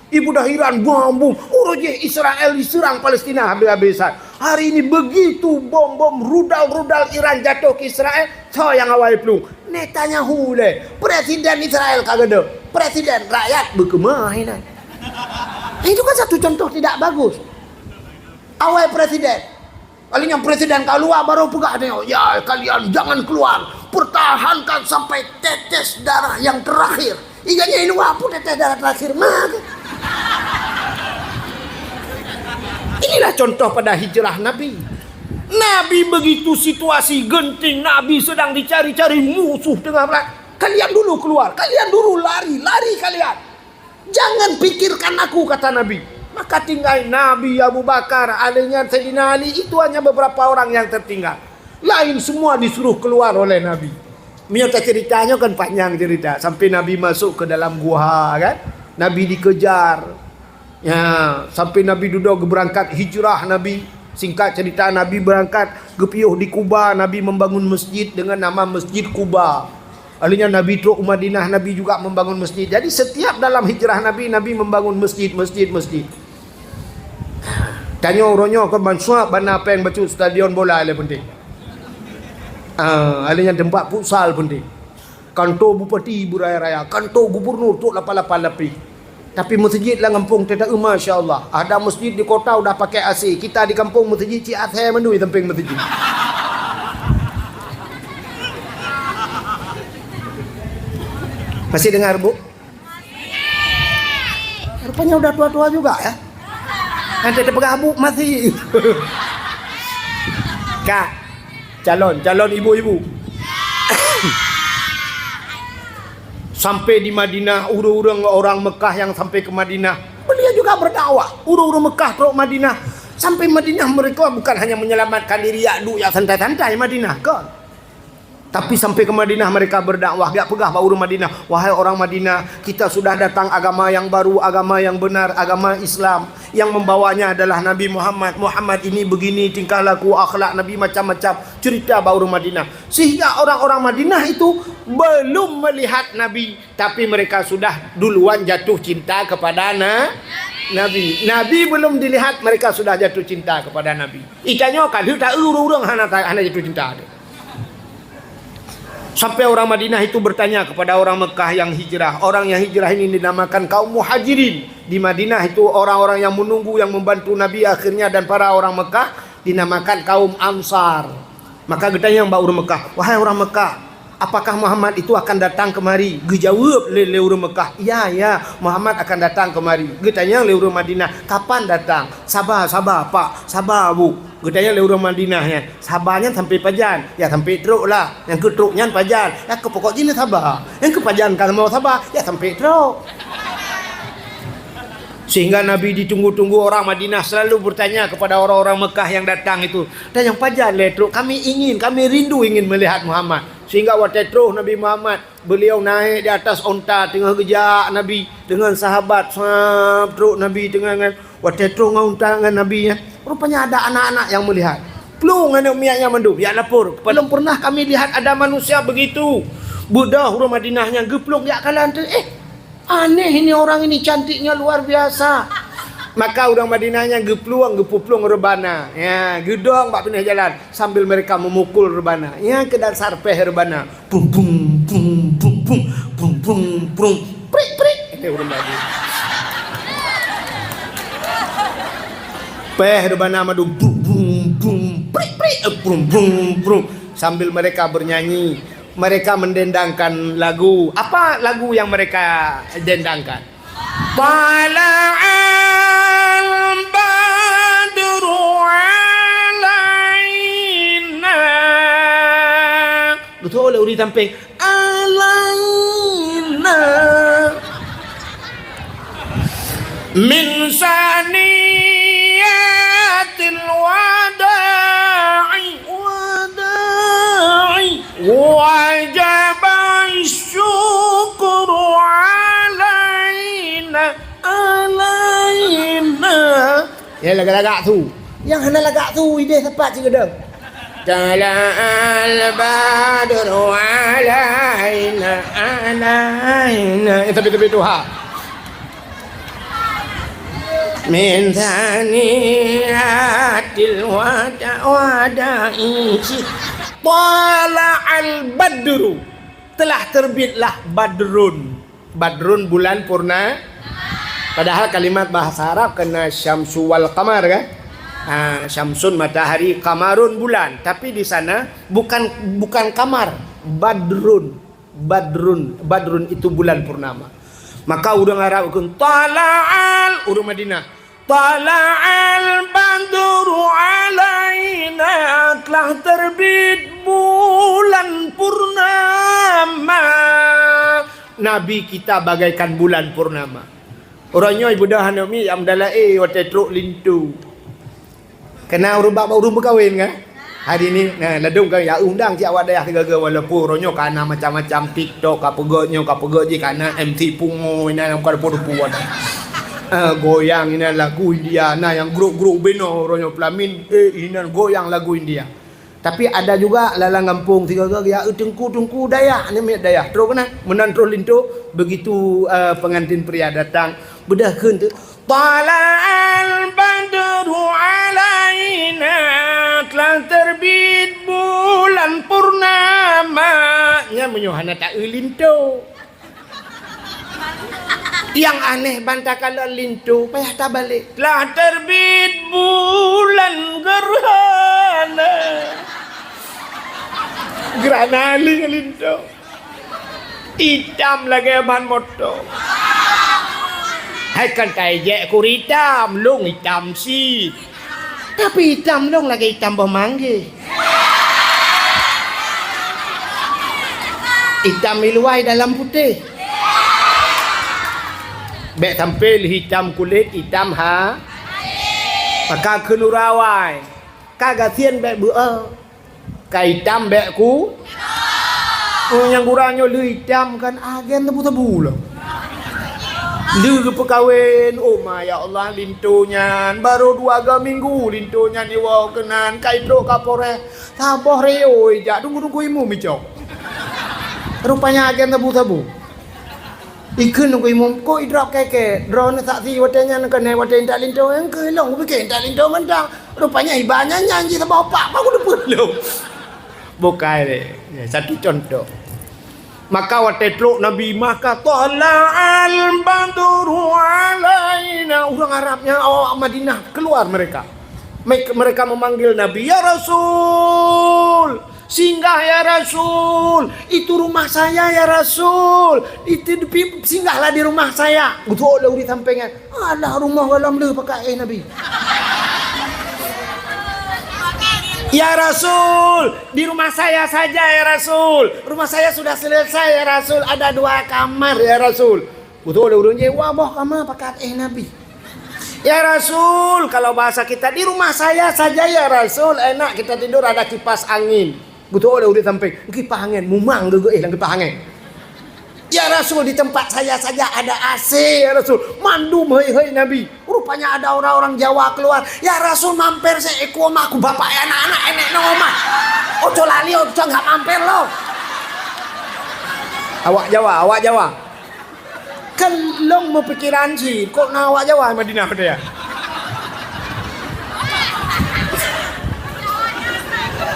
Ibudah Iran bom-bom, uroe jih Israel diserang Palestina habéh-habésan. Hari ini begitu bom-bom rudal-rudal Iran jatuh ke Israel, soe nyang awai plueng? Netanyahu lé, presiden Israel ka geudoh. Presiden rakyat beukeumah inan. Itu kan satu contoh tidak bagus. Awai presiden. Kali nyan presiden ka luwa baru peugah dia, "Ya, kalian jangan keluar. Pertahankan sampai tetes darah yang terakhir." Iga nyan luwa pun tetes darah terakhir mah. Inilah contoh pada hijrah Nabi. Nabi begitu situasi genting, Nabi sedang dicari-cari musuh tengah perang. "Kalian dulu keluar, kalian dulu lari, lari kalian. Jangan pikirkan aku," kata Nabi. Maka tinggai Nabi, Abu Bakar, ahli nyan Saidina Ali, itu hanya beberapa orang yang tertinggal. Lain semua disuruh keluar oleh Nabi. Meunyoe taceurita nyoe kan panjang cerita. Sampai Nabi masuk ke dalam guha kan. Nabi dikejar. Ya, sampai Nabi dudoe geubeurangkat hijrah Nabi. Singkat cerita, Nabi berangkat geupiôh di Kuba, Nabi membangun masjid dengan nama Masjid Kuba. Ahli nyan Nabi trok u Madinah, Nabi juga membangun masjid. Jadi setiap dalam hijrah Nabi, Nabi membangun masjid, masjid, masjid. Tanyoe uroe nyoe kon ban suap bana péng bacut stadion bola lé penting. Ah, ahli nyan tempat futsal penting. Kantor bupati beuraya-raya, kantor gubernur trok lapan-lapan lapéh. Tapi masjid lam gampông teuta-eu, masya Allah. Ada masjid di kota udah pakai A C, kita di kampung masjid cit asai mandum di samping masjid. Masih dengar, Bu? Rupanya udah tua-tua juga ya. Nanti terpeugah, "Bu, masih." Kak, calon, calon ibu-ibu. Sampai di Madinah, ureuëng-ureuëng orang Mekah yang sampai ke Madinah, beliau juga berdakwah. Ureuëng-ureuëng Mekah trok Madinah. Sampai Madinah mereka bukan hanya menyelamatkan diri, yak duek, yak santai-santai Madinah, kan? Tapi sampai ke Madinah mereka berdakwah, geujak peugah bak ureuëng Madinah, "Wahai orang Madinah, kita sudah datang agama yang baru, agama yang benar, agama Islam. Yang membawanya adalah Nabi Muhammad. Muhammad ini begini tingkah laku, akhlak Nabi macam-macam." Cerita bak ureuëng Madinah. Sehingga orang-orang Madinah itu belum melihat Nabi, tapi mereka sudah duluan jatuh cinta kepada na-, Nabi. Nabi belum dilihat, mereka sudah jatuh cinta kepada Nabi. Itanyoe ka lheueh ta-eu ureuëng-ureuëng hana ta-, hana jatuh cinta. Sampai orang Madinah itu bertanya kepada orang Mekah yang hijrah. Orang yang hijrah ini dinamakan kaum Muhajirin. Di Madinah itu orang-orang yang menunggu, yang membantu Nabi akhirnya, dan para orang Mekah dinamakan kaum Ansar. Maka geutanyong bak ureuëng Mekah, "Wahai orang Mekah, apakah Muhammad itu akan datang kemari?" Geujaweueb lé, lé ureuëng Mekah, "Ya, ya, Muhammad akan datang kemari." Geutanyong lé ureuëng Madinah, "Kapan datang?" "Saba, saba, Pak, saba, Bu." Geutanyong lé ureuëng Madinah nyan, "Saba nyan sampai pajan?" "Ya, sampai trok lah." "Nyang keu trok nyan pajan?" "Ya, keu pokok jih saba. Nyang keu pajan ka mau saba, ya sampai trok." Sehingga Nabi ditunggu-tunggu, orang Madinah selalu bertanya kepada orang-orang Mekah yang datang itu, "Dan nyang pajan lé trok? Kami ingin, kami rindu ingin melihat Muhammad." Sehingga watée trok Nabi Muhammad, beliau naik di atas onta, teungoh geujak Nabi dengan sahabat, sab, trok Nabi teungoh ngon, watée trok ngon onta ngon Nabi, ya. Rupanya ada anak-anak yang melihat. Plueng aneuk miet nyan mandum, jak lapor, "Belum pernah kami lihat ada manusia begitu." Beudôh ureuëng Madinah nyan geuplueng jak kalon teuh, eh, "Aneh ini orang ini, cantiknya luar biasa." Maka ureuëng Madinah nyan geuplueng, geupuplueng reubana. Ya, geudong bak pinéh jalan sambil mereka memukul reubana. Ya, keu dasar péh reubana. Prum, prum, prum, prum, prum, prum, prum, prum. Prik, prik. Itu ureuëng Madinah. Péh reubana mandum. Prum, prum, prum, prik, prik. Eh, prum, prum, prum. Sambil mereka bernyanyi, mereka mendendangkan lagu. Apa lagu yang mereka dendangkan? Tala'al badru alaina. Beutôi lé ureuëng sampéng. Alaina. Min saniyatil wada'i, wada'i. Wajaba syukru alaina, alaina. Ya, lagak-lagak su. Nyang hana lagak su, idéh sapat sigoe dong. Tala'al badru alaina, alaina. Eh, tapi, tapi tu ha. Min saniyatil wada-, wada'i. Tala'al badru. Telah terbitlah badrun. Badrun, bulan purna. Padahal kalimat bahasa Arab kena syamsu wal qamar, kan? Ha, syamsun matahari, qamarun bulan. Tapi di sana bukan, bukan kamar, badrun. Badrun, badrun itu bulan purnama. Maka ureuëng Arab kheun, "Tala'al," ureuëng Madinah, "Tala'al badru alaina," telah terbit bulan purnama. Nabi kita bagaikan bulan purnama. Uroe nyoe ibudah aneuk miet nyang meudalah, eh, watée trok linto. Kena ureuëng bak ureuëng meukawen, kan? Hari ni, nah, ladom kan, ya undang cit awak dayah sigaga, walaupun uroe nyoe ka na macam-macam TikTok, ka peugah nyoe, ka peugah jih, ka na M C pungo, inan bukan rupa-rupa. Eh, goyang, inan lagu India, na nyang grup-grup beno uroe nyoe pelamin, eh, inan goyang lagu India. Tapi ada juga lalang gampông sigaga, ya, eh, teungku-teungku dayah, ni miet dayah. Trok keunan, meunan trok linto, begitu, eh, pengantin pria datang, beudôh kheun tu, "Tala'al badru alaina," telah terbit bulan purnama. Nyan meunyoe hana ta-eu linto. Nyang aneh ban takalon linto, payah tabalek. Telah terbit bulan gerhana. Gerhana linto. Itam lagée ban moto. Hai kan taijek kuri itam, lông itam cit. Tapi itam lông lagée itam boh manggeh. Itam iluwai dalam putéh. Bék sampai lé itam kulét, itam ha. Maka keuneuk rawai. Ka gasien bék beu'oh. Ka itam bék ku. Oh, nyang gura nyoe le itam kan agen tebu-tebu lah. Le geupeukawen, oh ma ya Allah, linto nyan baru dua ga minggu linto nyan iwoe keunan, ka itrok Kapolres. Saboh reo ijak tunggu-tunggu imum icok. Rupanya agen tebu-tebu. Ikheun ngon imum, "Kok idrop kèe-kèe? Droeneuh saksi watèe nyan keuneuk watèe intat linto, nyang keu lôn kupike intat linto mantong. Rupanya iba nyan, nyan jih saboh pak, pak kuteupeu lôn." Bukai lé. Ya, satu contoh. Maka watèe trok Nabi, maka tala'al badru alaina. Ureueng Arab nyan awak Madinah keluar mereka. Mereka memanggil Nabi, "Ya Rasul, singgah ya Rasul, itu rumah saya ya Rasul, itu di, singgahlah di rumah saya." Geuduek lé ureueng sampéngan. Alah, rumoh gohlom le pakat éh Nabi. "Ya Rasul, di rumah saya saja ya Rasul. Rumah saya sudah selesai ya Rasul. Ada dua kamar ya Rasul." Geuduek lé ureueng jéh, dua boh kama pakat éh Nabi. "Ya Rasul, kalau bahasa kita, di rumah saya saja ya Rasul, enak kita tidur, ada kipas angin." Geuduek lé ureueng sampéng, kipas angin, mumang geuh éh lam kipas angin. "Ya Rasul, di tempat saya saja ada A C ya Rasul." Mandum hei-hei Nabi. Rupanya ada orang-orang Jawa keluar, "Ya Rasul, mampir seuekor ma ku bapak ya anak-anak enek nong omah. Oco lali, oco nggak mampir lo." Awak Jawa, awak Jawa. Kan lôn meupikiran cit, kok na awak Jawa Madinah teuh ya?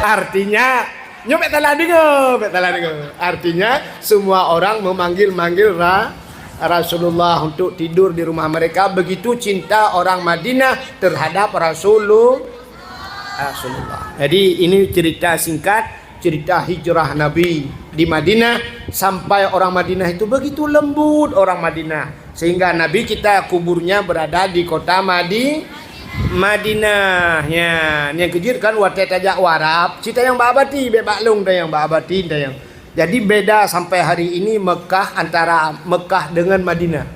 Artinya, nyoe bèk salah deungoe, bèk salah deungoe. Artinya, semua orang memanggil-manggil Ra-, Rasulullah untuk tidur di rumah mereka. Begitu cinta orang Madinah terhadap Rasulu-, Rasulullah. Jadi, ini cerita singkat, cerita hijrah Nabi di Madinah, sampai orang Madinah itu begitu lembut orang Madinah, sehingga Nabi kita kuburnya berada di kota Madi-, Madinah. Ya, nyang keujeuet kan watèe tajak u Arab, cit tanyong bak Abati, bèk bak lôn tanyong, bak Abati tanyong. Jadi beda sampai hari ini Mekah, antara Mekah dengan Madinah.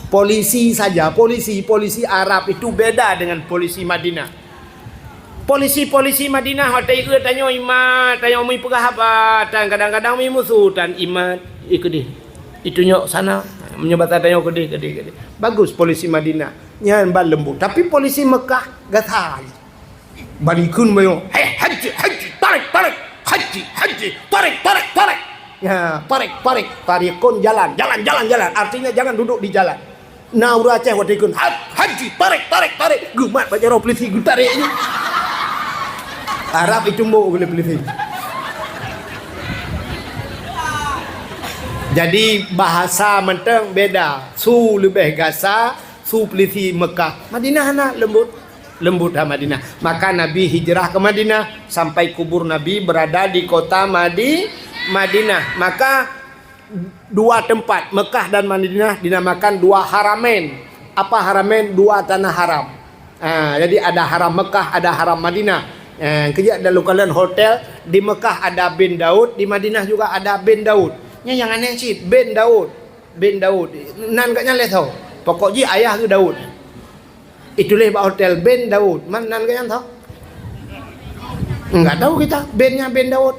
Polisi saja, polisi, polisi Arab itu beda dengan polisi Madinah. Polisi-polisi Madinah watèe ieu tanyoe imat, tanyoe mi peugah haba, tan kadang-kadang mi musu tan imat, ikeudeh. Itunyok sana, meunyoe basa tanyoe keudeh, keudeh, keudeh. Bagus polisi Madinah, nyan ban lembut. Tapi polisi Mekah gasa. Ban ikheun meunyoe, "Hei, haji, haji, tarik, tarik, haji, haji, tarik, tarik, tarik." Ya, tarik, tarik, tarikun jalan, jalan, jalan, jalan. Artinya jangan duduk di jalan. Na ureueng Aceh watèe ikheun, "Haj-, haji, tarik, tarik, tarik." Geumat bak jaroe polisi geutarek nyoe. Arab itu mbok oleh polisi. Jadi bahasa mantong beda. Su leubeh gasa, su polisi Mekah. Madinah na lembut. Lembut ha Madinah. Maka Nabi hijrah ke Madinah, sampai kubur Nabi berada di kota Madi-, Madinah. Maka dua tempat, Mekah dan Madinah, dinamakan dua haramain. Apa haramain? Dua tanah haram. Ha, jadi ada haram Mekah, ada haram Madinah. Ha, keujak dalam kalian hotel, di Mekah ada bin Daud, di Madinah juga ada bin Daud. Nyan nyang aneh cit, bin Daud. Bin Daud. Nan gobnyan lé soe. Pokok jih ayah geuh Daud. Ituléh bak hotel bin Daud. Man nan gobnyan soe? Enggak tahu kita. Bin nyan bin Daud.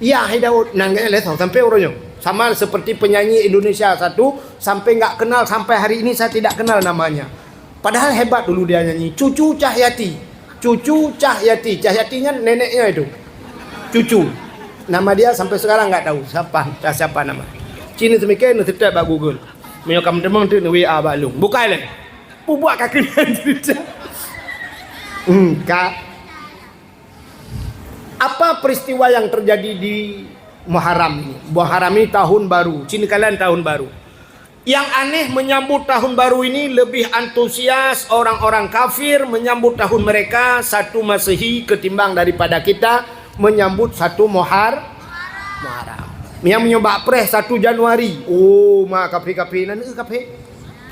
Ya, hai Daud. Nan gobnyan lé soe sampai uroe nyoe. Sama seperti penyanyi Indonesia satu, sampai enggak kenal, sampai hari ini saya tidak kenal namanya. Padahal hebat dulu dia nyanyi. Cucu Cahyati. Cucu Cahyati. Cahyati nyan neneknya itu. Cucu. Nama dia sampai sekarang enggak tahu siapa, siapa nama. Cina semikian, neuseutôt bak Google. Meunyoe ka meuteumé tu, neu-W A bak lôn. Bukai lé. Peubuet ka keunan cerita. Hmm, ka. Apa peristiwa yang terjadi di Muharram ini? Muharram ini tahun baru, cina kalon tahun baru. Yang aneh, menyambut tahun baru ini lebih antusias orang-orang kafir menyambut tahun mereka satu Masehi ketimbang daripada kita menyambut satu Muhar-, Muharram. Nyang meunyoe bak preh satu Januari. Oh, ma kafé-kafé nan, eh, kafé.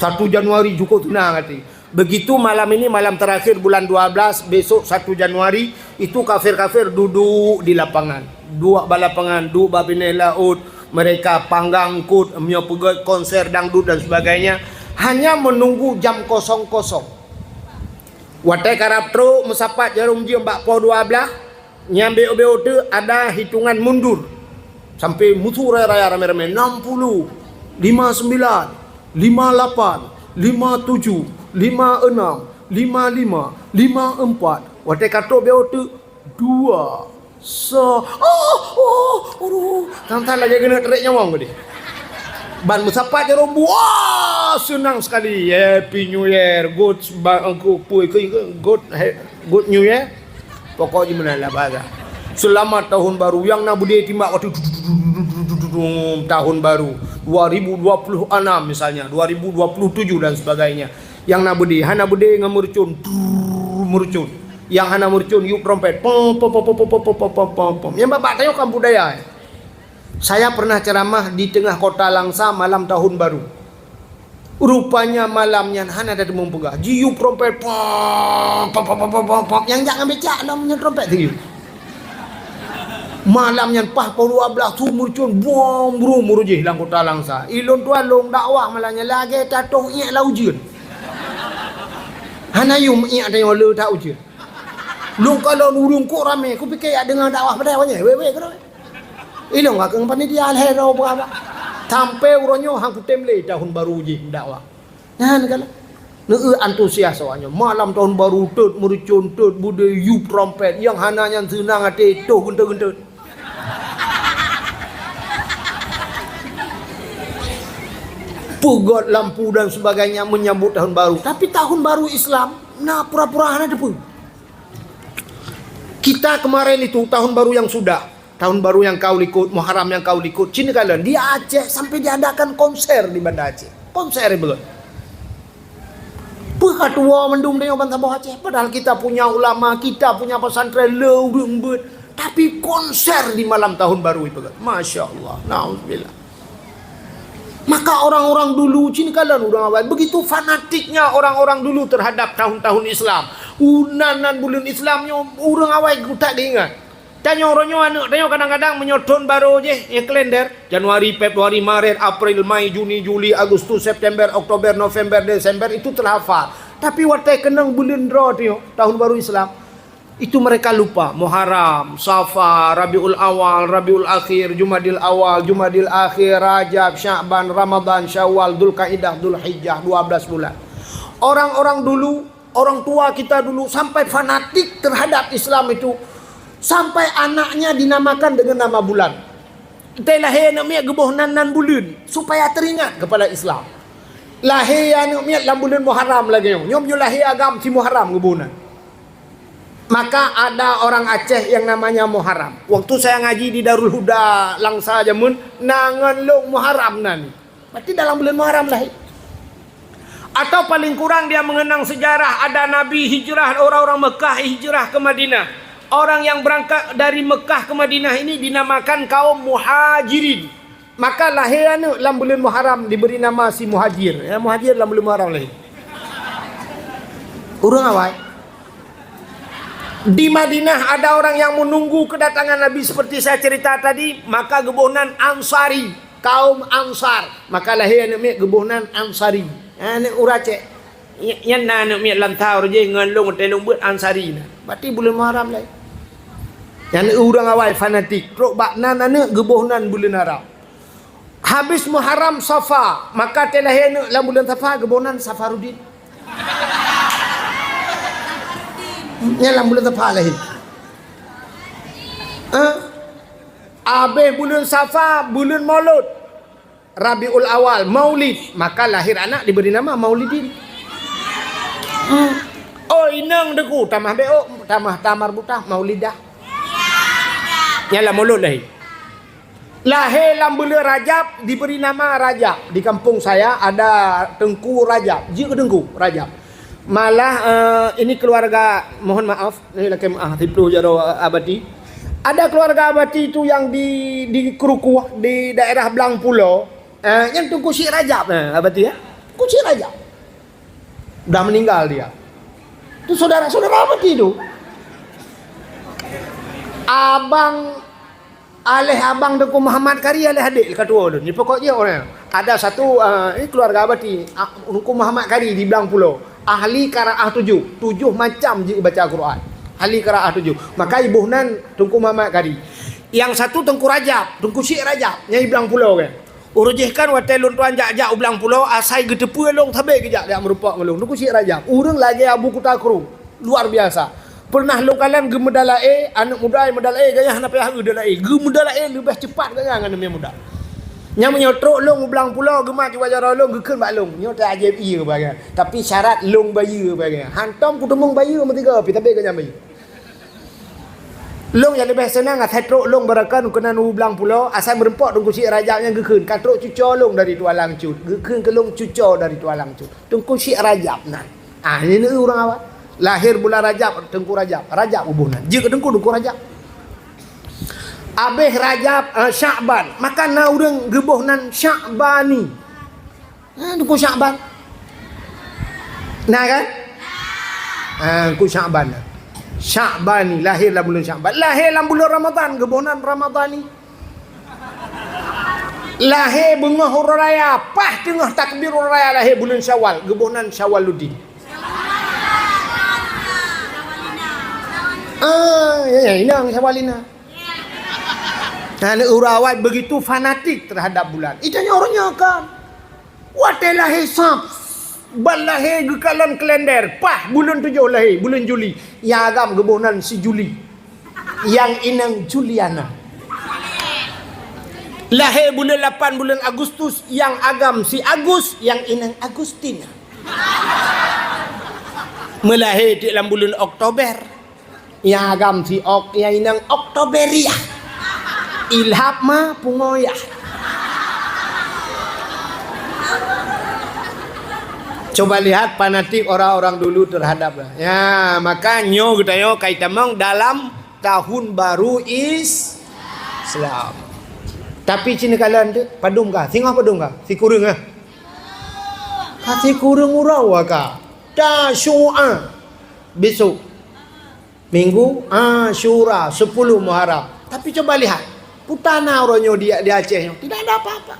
Satu Januari cukup seunang hati. Begitu malam ini, malam terakhir bulan dua belas, besok satu Januari, itu kafir-kafir duduk di lapangan. Duek bak lapangan, duek bak binéh laôt, mereka panggang eungkôt, meunyoe peugét konser dangdut dan sebagainya, hanya menunggu jam kosong-kosong. Watée karab trok meusapat jaroe jeuem bak poh dua blaih, nyang bék-bék teuk ada hitungan mundur. Sampai musu raya-raya ramé-ramé, enam puluh, lima sembilan, lima lapan, lima tujuh, lima enam, lima lima, lima empat. Watée ka trok bék teuk, dua, sa, oh, oh, aduh. Tang-tang lagée keuneuk tarék nyawöng tadi. Ban meusapat jaroe, wah, seunang sekali. Happy New Year, good, ba-, good, good, good New Year. Pokok jih meunan lah bahasa. Selamat tahun baru. Nyang na beudé timbak watée tahun baru dua ribu dua puluh enam misalnya, dua ribu dua puluh tujuh dan sebagainya. Nyang na beudé, hana beudé ngon meurucon, drrrr, meurucon. Nyang hana meurucon, yub trompet, pom, pom, pom. Nyang babah tanyoe kan budaya, eh. Saya pernah ceramah di tengah kota Langsa malam tahun baru. Rupanya malam nyan hana teumeung peugah. Jiyub trompet, pom, pom, pom. Nyang jak ngon becak lom nyan trompet teuyub. Malam nyan paih poh dua blaih su meurucon, brom, brom, meurucon lam kota Langsa. Ilôn tuan lôn dakwah malam nyan lagée tatoh iék lam ujeuen. Hana yum iék tanyoe le that ujeuen. Lôn kalon ureuëng kok ramé, kupike jak deungoe dakwah padahai awaknyan wék-wék keudroe. Ilôn ka keuh panitia alhero peugah. Sampai uroe nyoe han kutem lé tahun baru jih dakwah. Nyan kan. Neu antusias awaknyan. Malam tahun baru, tot meurucon, tot beudé, yub trompet. Nyang hana nyan seunang até, toh geuntot-geuntot. Peugöt lampu dan sebagainya menyambut tahun baru. Tapi tahun baru Islam, na pura-pura hana teupeue. Kita kemarin itu, tahun baru yang sudah, tahun baru nyang ka likot, Muharram nyang ka likot, cit neukalon, di Aceh sampai diadakan konser di Banda Aceh. Konser beugöt. Peue ka tuwoe mandum tanyoe bansa boh Aceh, padahal kita punya ulama, kita punya pesantren le ureueng beuet, tapi konser di malam tahun baru ipeugöt. Masya Allah, naudzubillah. Maka orang-orang dulu, cit neukalon ureueng awai, begitu fanatiknya orang-orang dulu terhadap tahun-tahun Islam. Unan nan buleuen Islam nyoe ureueng awai geutak geuingat. Tanyoe uroe nyoe aneuk tanyoe kadang-kadang meunyoe thon barô jih, ya kalender, Januari, Februari, Maret, April, Mei, Juni, Juli, Agustus, September, Oktober, November, Desember, itu terhafal. Tapi watèe keunong buleuen droe tanyoe, tahun baru Islam, itu mereka lupa. Muharram, Safar, Rabiul Awal, Rabiul Akhir, Jumadil Awal, Jumadil Akhir, Rajab, Sya'ban, Ramadan, Syawal, Dzulkaidah, Dzulhijjah, dua belas bulan. Orang-orang dulu, orang tua kita dulu sampai fanatik terhadap Islam itu, sampai anaknya dinamakan dengan nama bulan. Teuh lahé aneuk miet geuboh nan, nan buleuen, supaya teringat kepada Islam. Lahé aneuk miet lam buleuen Muharram lagèe nyoe. Nyoe meunyoe lahé agam si Muharram geuboh nan. Maka ada orang Aceh yang namanya Muharram. Waktu saya ngaji di Darul Huda Langsa jameun, na ngon lôn Muharram nan. Berarti dalam bulan Muharram lahé. Atau paling kurang dia mengenang sejarah ada Nabi hijrah, orang-orang Mekah hijrah ke Madinah. Orang yang berangkat dari Mekah ke Madinah ini dinamakan kaum Muhajirin. Maka lahé aneuk lam bulan Muharram diberi nama si Muhajir. Ya, Muhajir lam bulan Muharram lahé. Ureueng awai. Di Madinah ada orang yang menunggu kedatangan Nabi seperti saya cerita tadi, maka geuboh nan Ansari, kaum Ansar. Maka lahé aneuk miet geuboh nan Ansari. Aneuk ureueng Aceh. Nyan na aneuk miet lam thaur jih ngon lôn teuh lôn beuet Ansari na. Berarti bulan Muharram lahé. Nyan ureueng awai fanatik. Trok bak nan aneuk geuboh nan bulan Haram. Habis Muharram Safa, maka teuh lahé aneuk lam bulan Safa geuboh nan Safaruddin. Nyan lam bulan Safa lahé. Eh? Abéh bulan Safa, bulan Maulud. Rabiul Awal, Maulid, maka lahir anak diberi nama Maulidin. Hmm. Oh, inong deku, tamah beok, tamah tamar butah, Maulidah. Nyan lam Maulud lahé. Lahé lam buleuen Rajab, diberi nama Rajab. Di kampung saya ada Teungku Rajab. Jeuet keu Teungku Rajab. Malah, eh, ini keluarga, mohon maaf, ini lakèe maaf, siploh jaroe, eh, Abati. Ada keluarga Abati tu yang di, di Krukuh, di daerah Blang Pulo. Eh, nyan Teungku Syik Rajab, eh, Abati, ya. Teungku Syik Rajab. Dah meninggal dia. Tu saudara-saudara Abati tu. Abang Aléh abang Teungku Muhammad Kari, aléh adék ka tuwo lôn. Ni pokok jih orang. Ada satu, ah, ini keluarga Abati, ah, Teungku Muhammad Kari di Blang Pulo. Ahli qiraah tujuh. Tujuh macam jeuet baca Quran. Ahli qiraah tujuh. Maka iboh nan Teungku Muhammad Kari. Nyang satu Teungku Rajab, Teungku Syik Rajab, nyang di Blang Pulo kan. Uroe jih kan watèe lôn tuan jak-jak u Blang Pulo, asai geuteupeue lôn sabé geujak-jak meurumpok ngon lôn. Teungku Syik Rajab. Ureueng lagèe Abu Kuta Krueng. Luar biasa. Pernah lôn kalon geumeudalaé, aneuk muda meudalaé, gaya hana payah eu dalaé. Geumeudalaé leubeh cepat gaya ngon aneuk muda. Nyang meunyoe trok lôn u Blang Pulo, geumat jiwajarah lôn, geukheun bak lôn. Nyoe tajép ié bagai. Tapi syarat lôn bayeue bagai. Hantom kuteumong bayeue meusigoe pi, tapi gaya bayeue. Lôn nyang leubeh seunang asai trok lôn barokon keunan u Blang Pulo, asai meurumpok Teungku Syik Rajab nyang geukheun. Ka trok cuco lôn dari Tualang Cut. Geukheun keu lôn cuco dari Tualang Cut. Teungku Syik Rajab nan. Ah, ini ureueng awai. Lahir bulan Rajab, Teungku Rajab. Rajab geuboh nan. Jeuet keu Teungku, Teungku Rajab. Abéh Rajab, eh, Syakban. Maka na ureueng geuboh nan Syakbani. Ha, Teungku Syakban. Nah kan? Ha, Teungku Syakban. Syakbani, lahir lam bulan Syakban. Lahir lam bulan Ramadan, geuboh nan Ramadani. Lahé beungoh uroe raya, paih teungoh takbir uroe raya lahé buleuen Syawal, geuboh nan Syawaluddin. Ah, ya, ya, inong Syawalina. Nah, ureueng awai begitu fanatik terhadap bulan. Itu nyoe ureueng nyoe kan. Watèe lahé sab, ban lahé geukalon kalender, paih buleuen tujoh lahé, buleuen Juli. Nyang agam geuboh nan si Juli. Nyang inong Juliana. Lahé buleuen lapan buleuen Agustus, nyang agam si Agus, nyang inong Agustina. Meulahé tiek lam buleuen Oktober, nyang agam si Ok, nyang inong Oktoberiah. Ilhab ma pungoyah. Coba lihat fanatik orang-orang dulu terhadap, ya, maka nyoe geutanyoe ka itamong dalam tahun baru Is-, Islam. Tapi cina kalian tu padum ka, singoh padum ka, sikureueng ah. Ka sikureueng uroe ka. Tasu'a besok. Minggu Asyura, sepuluh Muharram. Tapi coba lihat, peue na uroe nyoe di, di Aceh nyoe, tidak ada apa-apa.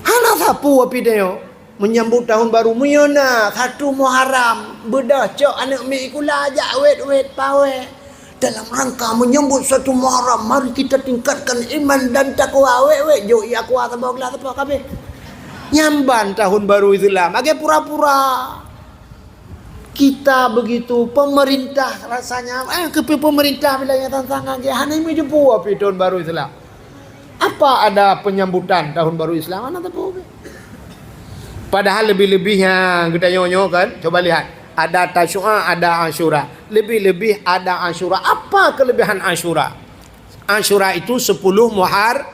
Hana sapeue api tanyoe menyambut tahun baru. Meunyoe na satu Muharram, beudôh cok aneuk miet sikula jak wét-wét pawét. Dalam rangka menyambut satu Muharram, mari kita tingkatkan iman dan takwa. Wét-wét jok ie aqua saboh glah saboh kabeh. Nyan ban tahun baru Islam. Lagèe pura-pura. Kita begitu, pemerintah rasanya, eh, keupeue pemerintah bila nyang tantang lagèe hana meujeupu api tahun baru Islam. Apa ada penyambutan tahun baru Islam? Hana teupeu. Padahal lebih-lebih nyang geutanyoe nyoe kan, coba lihat, ada Tasu'a, ada Asyura. Lebih-lebih ada Asyura. Apa kelebihan Asyura? Asyura itu sepuluh Muhar-,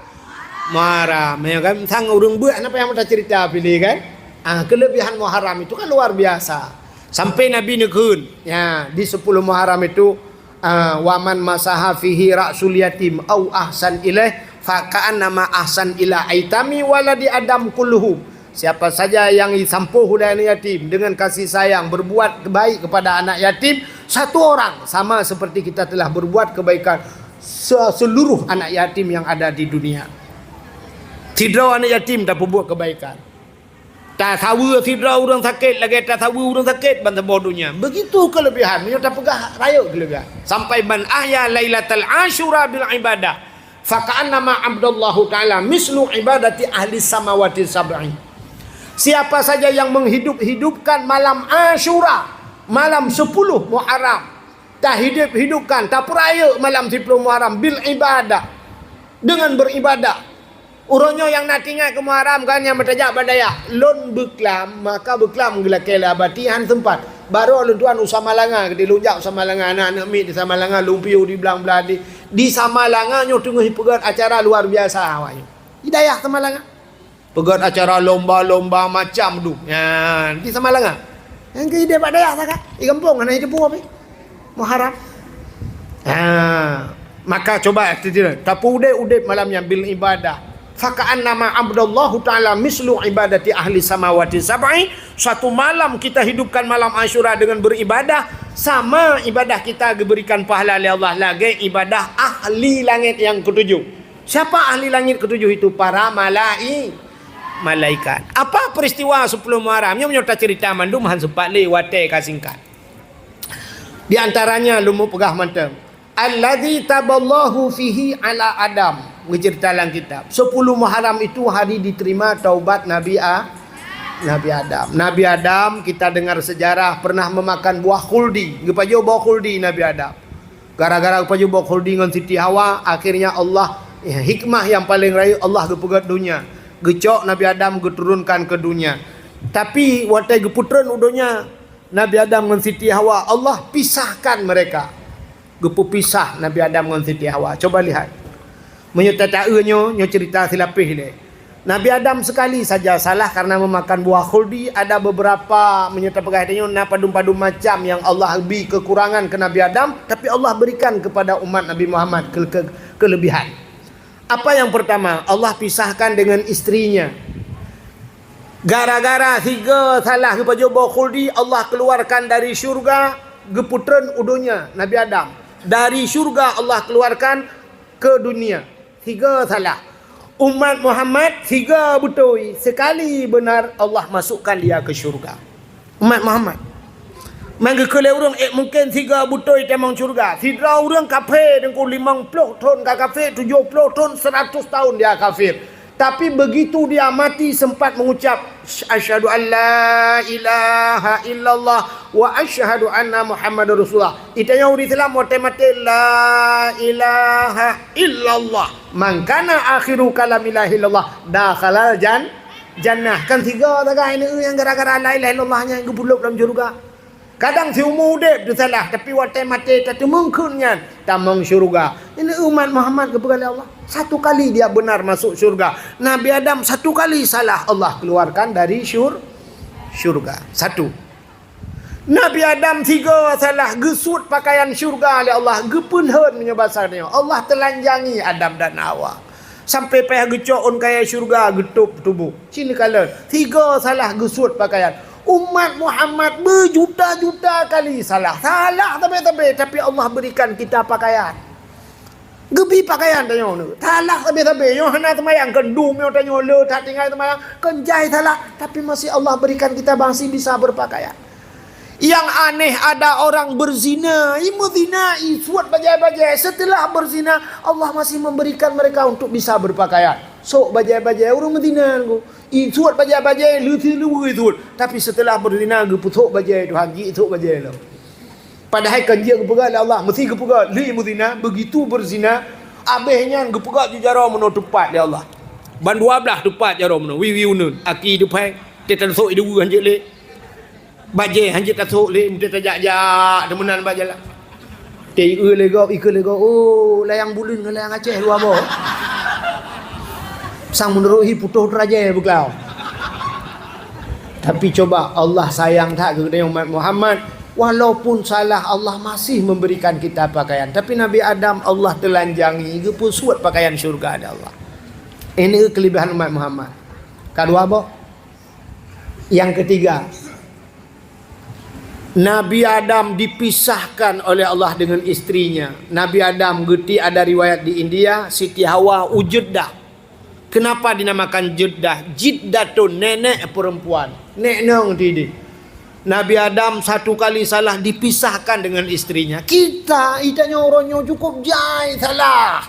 Muharram, ya kan? Sang ureueng beuet, napa nyang meuta cerita pilih kan? Ah, kelebihan Muharram itu kan luar biasa. Sampai Nabi neukheun, ya, di sepuluh Muharram itu, ah, "Wa man masaha fihi ra'sul yatim au ahsan ilaih, fa ka'annama ahsan ila aitami waladi Adam kulluhum." Siapa saja yang disampôh ulèh aneuk yatim dengan kasih sayang, berbuat baik kepada anak yatim satu orang, sama seperti kita telah berbuat kebaikan se-, seluruh anak yatim yang ada di dunia. Sidroe aneuk yatim tapeubuet kebaikan. Tasaweue sidroe ureueng sakét lagèe tasaweue ureueng sakét ban saboh donya. Begitu kelebihan, meunyoe tapeugah rayeuk kelebihan. Sampai, "Man ahya lailatal Asyura bil ibadah, fa ka'annama abdallahu ta'ala mislu ibadati ahli samawati sab'i." Siapa saja yang menghidup-hidupkan malam Asyura, malam sepuluh Muharram, tahidup-hidupkan, tapeurayeuk malam sepuluh Muharram bil ibadah, dengan beribadah. Uroe nyoe nyang na teuingat keu Muharram kan nyang meutajak bak dayah. Lôn beuklam, maka beuklam geulakèe lé abati han seumpat. Barô lôn tuan u Samalanga, keudéh lôn jak u Samalanga, na aneuk miet di Samalanga, lôn piôh di blang blah di. Di Samalanga nyoe teungoh jipeugöt acara luar biasa awak nyoe. Di dayah Samalanga. Peugöt acara lomba-lomba macam dum. Nyan, di Samalanga. Nyang keu idéh bak dayah sagai, di gampông hana jiteupeue pih. Muharram. Ha, maka coba tapeudeh udép malam nyan bil ibadah. Fa ka'annama abdallahu ta'ala mislu ibadati ahli samawati sab'i. Suatu malam kita hidupkan malam Asyura dengan beribadah, sama ibadah kita diberikan pahala oleh Allah lagèe ibadah ahli langét nyang ketujuh. Siapa ahli langit ketujuh itu? Para malai-, malaikat. Apa peristiwa sepuluh Muharram? Nyoe meunyoe tacerita mandum han sempat lé, watèe ka singkat. Di antaranya lôn peugah mantong. Alladzi taballahu fihi ala Adam. Geucerita lam kitab. Sepuluh Muharram itu hari diterima taubat Nabi A-, Nabi Adam. Nabi Adam, kita dengar sejarah, pernah memakan buah khuldi. Geupajoh buah khuldi Nabi Adam. Gara-gara geupajoh buah khuldi ngon Siti Hawa, akhirnya Allah, ya, hikmah nyang paleng rayeuk Allah geupeugöt donya. Geucok Nabi Adam geuturunkan keu donya. Tapi watèe geupeutreun u donya, Nabi Adam ngon Siti Hawa, Allah pisahkan mereka. Geupeupisah Nabi Adam ngon Siti Hawa. Coba lihat. Meunyoe tataeu nyoe, nyoe cerita silapeh lé. Nabi Adam sekali saja salah karena memakan buah khuldi. Ada beberapa, meunyoe tapeugah tanyoe, na padum-padum macam nyang Allah bi kekurangan keu Nabi Adam, tapi Allah berikan kepada umat Nabi Muhammad ke-, ke-, kelebihan. Apa yang pertama? Allah pisahkan dengan istrinya. Gara-gara siga salah geupajoh buah khuldi, Allah keluarkan dari syurga, geupeutreun u donya Nabi Adam. Dari syurga Allah keluarkan ke dunia. Siga salah. Umat Muhammad siga beutôi, sekali benar Allah masukkan dia ke syurga. Umat Muhammad. Meunyoe geukheun lé ureueng, eh, mungken siga beutôi tamong syurga. Sidroe ureueng kafé teungku limong ploh thon ka kafé, tujoh ploh thon, seratus tahun dia kafir. Tapi begitu dia mati sempat mengucap, "Asyhadu an la ilaha illallah wa asyhadu anna Muhammadar Rasulullah." Itanyoe ureuëng Islam watée maté, "La ilaha illallah. Man kana akhiru kalami la ilaha illallah, dakhalal jan-, jannah." Kan tiga tagai neue nyang gara-gara la ilaha illallah nyan geupulop lam syeuruga. Kadang siumu udeb teusalah, tapi watée maté tateumeung kheun nyan tamong syeuruga. Ini umat Muhammad geupeugah lé Allah. Satu kali dia benar masuk syurga. Nabi Adam satu kali salah, Allah keluarkan dari syur-, syurga. Satu. Nabi Adam tiga salah, geusuet pakaian syurga lé Allah, geupeulhon meunyoe basa nyoe. Allah teulanjangi Adam dan Hawa. Sampai payah geucok ôn kayée syurga, geutôb tuboh. Cina kalon, tiga salah geusuet pakaian. Umat Muhammad beujuta-juta kali salah. Salah sabe-sabe, tapi Allah berikan kita pakaian. Geubi pakaian tanyoe nyoe. Salah sabe-sabe. Nyoe hana seumayang, keu dum nyoe tanyoe le that tinggai seumayang, keu jai salah, tapi masih Allah berikan kita masih bisa berpakaian. Yang aneh, ada orang berzina, i meuzina, i suet bajée-bajée. Setelah berzina, Allah masih memberikan mereka untuk bisa berpakaian. Sok bajée-bajée ureuëng meuzina nyoe. I suet bajée-bajée, leuti leuwe i suet. Tapi setelah berzina, geupeusok bajée Tuhan, jisok bajée lom. Padahai kan jeuet geupeugah lé Allah, meusti geupeugah, "Lé meuzina," begitu berzina, abéh nyan geupeugah ju jaroe meunoe teupat lé Allah. Ban dua blaih teupat jaroe meunoe, wiwi uneun, aki teuphai, teutan sok i deue hanjeuet lé. Bajée hanjeuet tasok lé, meuti tajak-jak teumeunan bak jalan. Teu ieu lé gob, ikeue lé gob, oh, layang buleuen ngon layang Aceh dua boh. Sang meunurot hi putôh teurajée beuglau. Tapi coba Allah sayang that keu geutanyoe umat Muhammad, walaupun salah Allah masih memberikan kita pakaian. Tapi Nabi Adam Allah teulanjangi, geupeusuet pakaian syurga lé Allah. Ini kelebihan umat Muhammad. Ka dua boh. Yang ketiga, Nabi Adam dipisahkan oleh Allah dengan istrinya. Nabi Adam geuti ada riwayat di India, Siti Hawa u Jeddah. Kenapa dinamakan Jeddah? Jiddatun, nenek perempuan. Nek nong tideh. Nabi Adam satu kali salah dipisahkan dengan istrinya. Kita, itanyoe uroe nyoe cukup jai salah.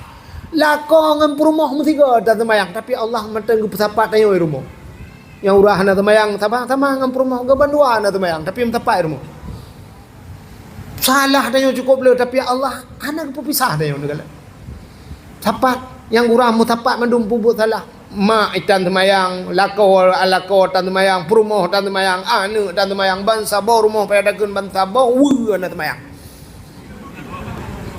Lakoe ngon peurumoh meusigoe tan seumayang, tapi Allah mantong geupeusapat tanyoe i rumoh. Nyang uroe hana seumayang, sama-sama ngon peurumoh, geuban dua hana seumayang, tapi meusapat i rumoh. Salah tanyoe cukup le, tapi Allah hana geupeupisah tanyoe neugalak. Sapat, nyang uroe meusapat mandum peubuet salah. Mak itan seumayang, lakoe, lakoe tan seumayang, peurumoh tan seumayang, aneuëk tan seumayang, bansaboh rumoh payah takheun bansaboh weue hana seumayang.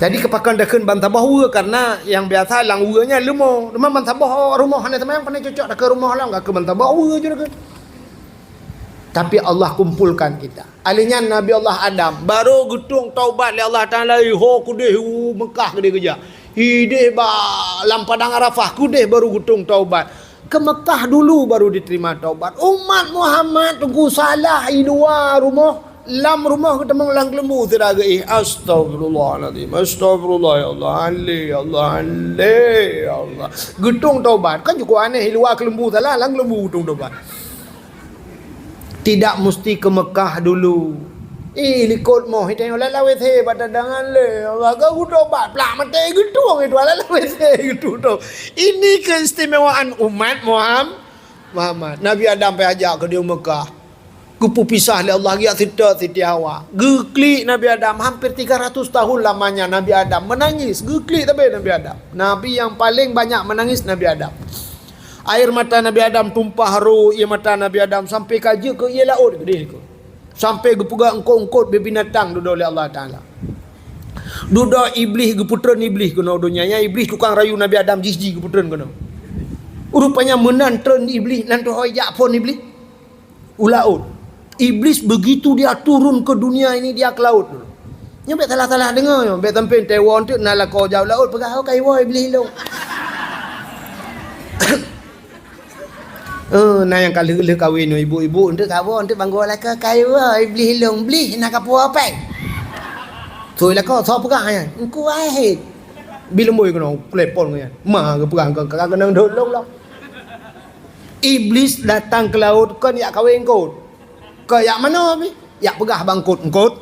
Jadi keupakon takheun bansaboh weue, karena nyang biasa lam weue nyan leumo. Teuma bansaboh rumoh hana seumayang, pane cocok takheun rumoh lam, ka keu bansaboh weue ju takheun. Tapi Allah kumpulkan kita. Alèh nyan Nabi Allah Adam barô geutueng taubat lé Allah Taala, ho keudeh u Mekah keudeh geujak. Ideh ba lam padang Arafah keudeh barô geutueng taubat. Ke Mekah dulu baru diterima taubat. Umat Muhammad teungku salah i luwa rumoh, lam rumoh geutamong lam keuleumbu sira geuih. Astagfirullahalazim. Astagfirullah ya Allah. Ale ya Allah. Ale ya Allah. Geutueng taubat. Kan cukup aneh i luwa keuleumbu salah, lam keuleumbu geutueng taubat. Tidak musti ke Mekah dulu. Ih, likot moh, itanyoe lam WC bak tadangan lé. Allah ka geutobat, plak maté geutueng itu lam WC geutueng. Ini keistimewaan umat Muham-, Muhammad. Nabi Adam pai ajak keu di Mekah. Geupeupisah lé Allah, geujak seutôt Siti Hawa. Geuklik Nabi Adam, hampir tiga ratus tahun lamanya Nabi Adam menangis. Geuklik tapi Nabi Adam. Nabi yang paling banyak menangis Nabi Adam. Air mata Nabi Adam tumpah ro ié mata Nabi Adam sampai ka jeuet keu ié laôt keudeh keu. Sampai geupeugah eungkôt-eungkôt bibinatang dudoe lé Allah Taala. Dudoe Iblih geupeutreun Iblih keunoe donya nyan, Iblih tukang rayu Nabi Adam jih-jih geupeutreun keunoe. Rupanya meunan treun Iblih nan teuhôi jak phon Iblih. U laôt. Iblis begitu dia turun ke dunia ini, dia ke laut dulu. Nyoe bèk salah-salah deungoe nyoe, bèk sampoe teuwoe teuk na lakoe jak u laôt peugah, "Oh, ka iwoe Iblis lôn." Eh, na nyang ka lheueh-lheueh kawen nyoe, ibu-ibu, enteuk ka woe, enteuk banggô lakoe, "Ka iwoe Iblis lôn, blih na ka puwoe pèng." Sôi lakoe, soe peugah nyan? Engku Wahid. Bi leumbôi keunoe, telepon ngon nyan. Ma geupeugah, "Ka, ka, ka keunong dot lôn lom." Iblis datang ke laut kon jak kawin eungkôt. Kon jak manoe pih, jak peugah bak eungkôt, "Eungkôt,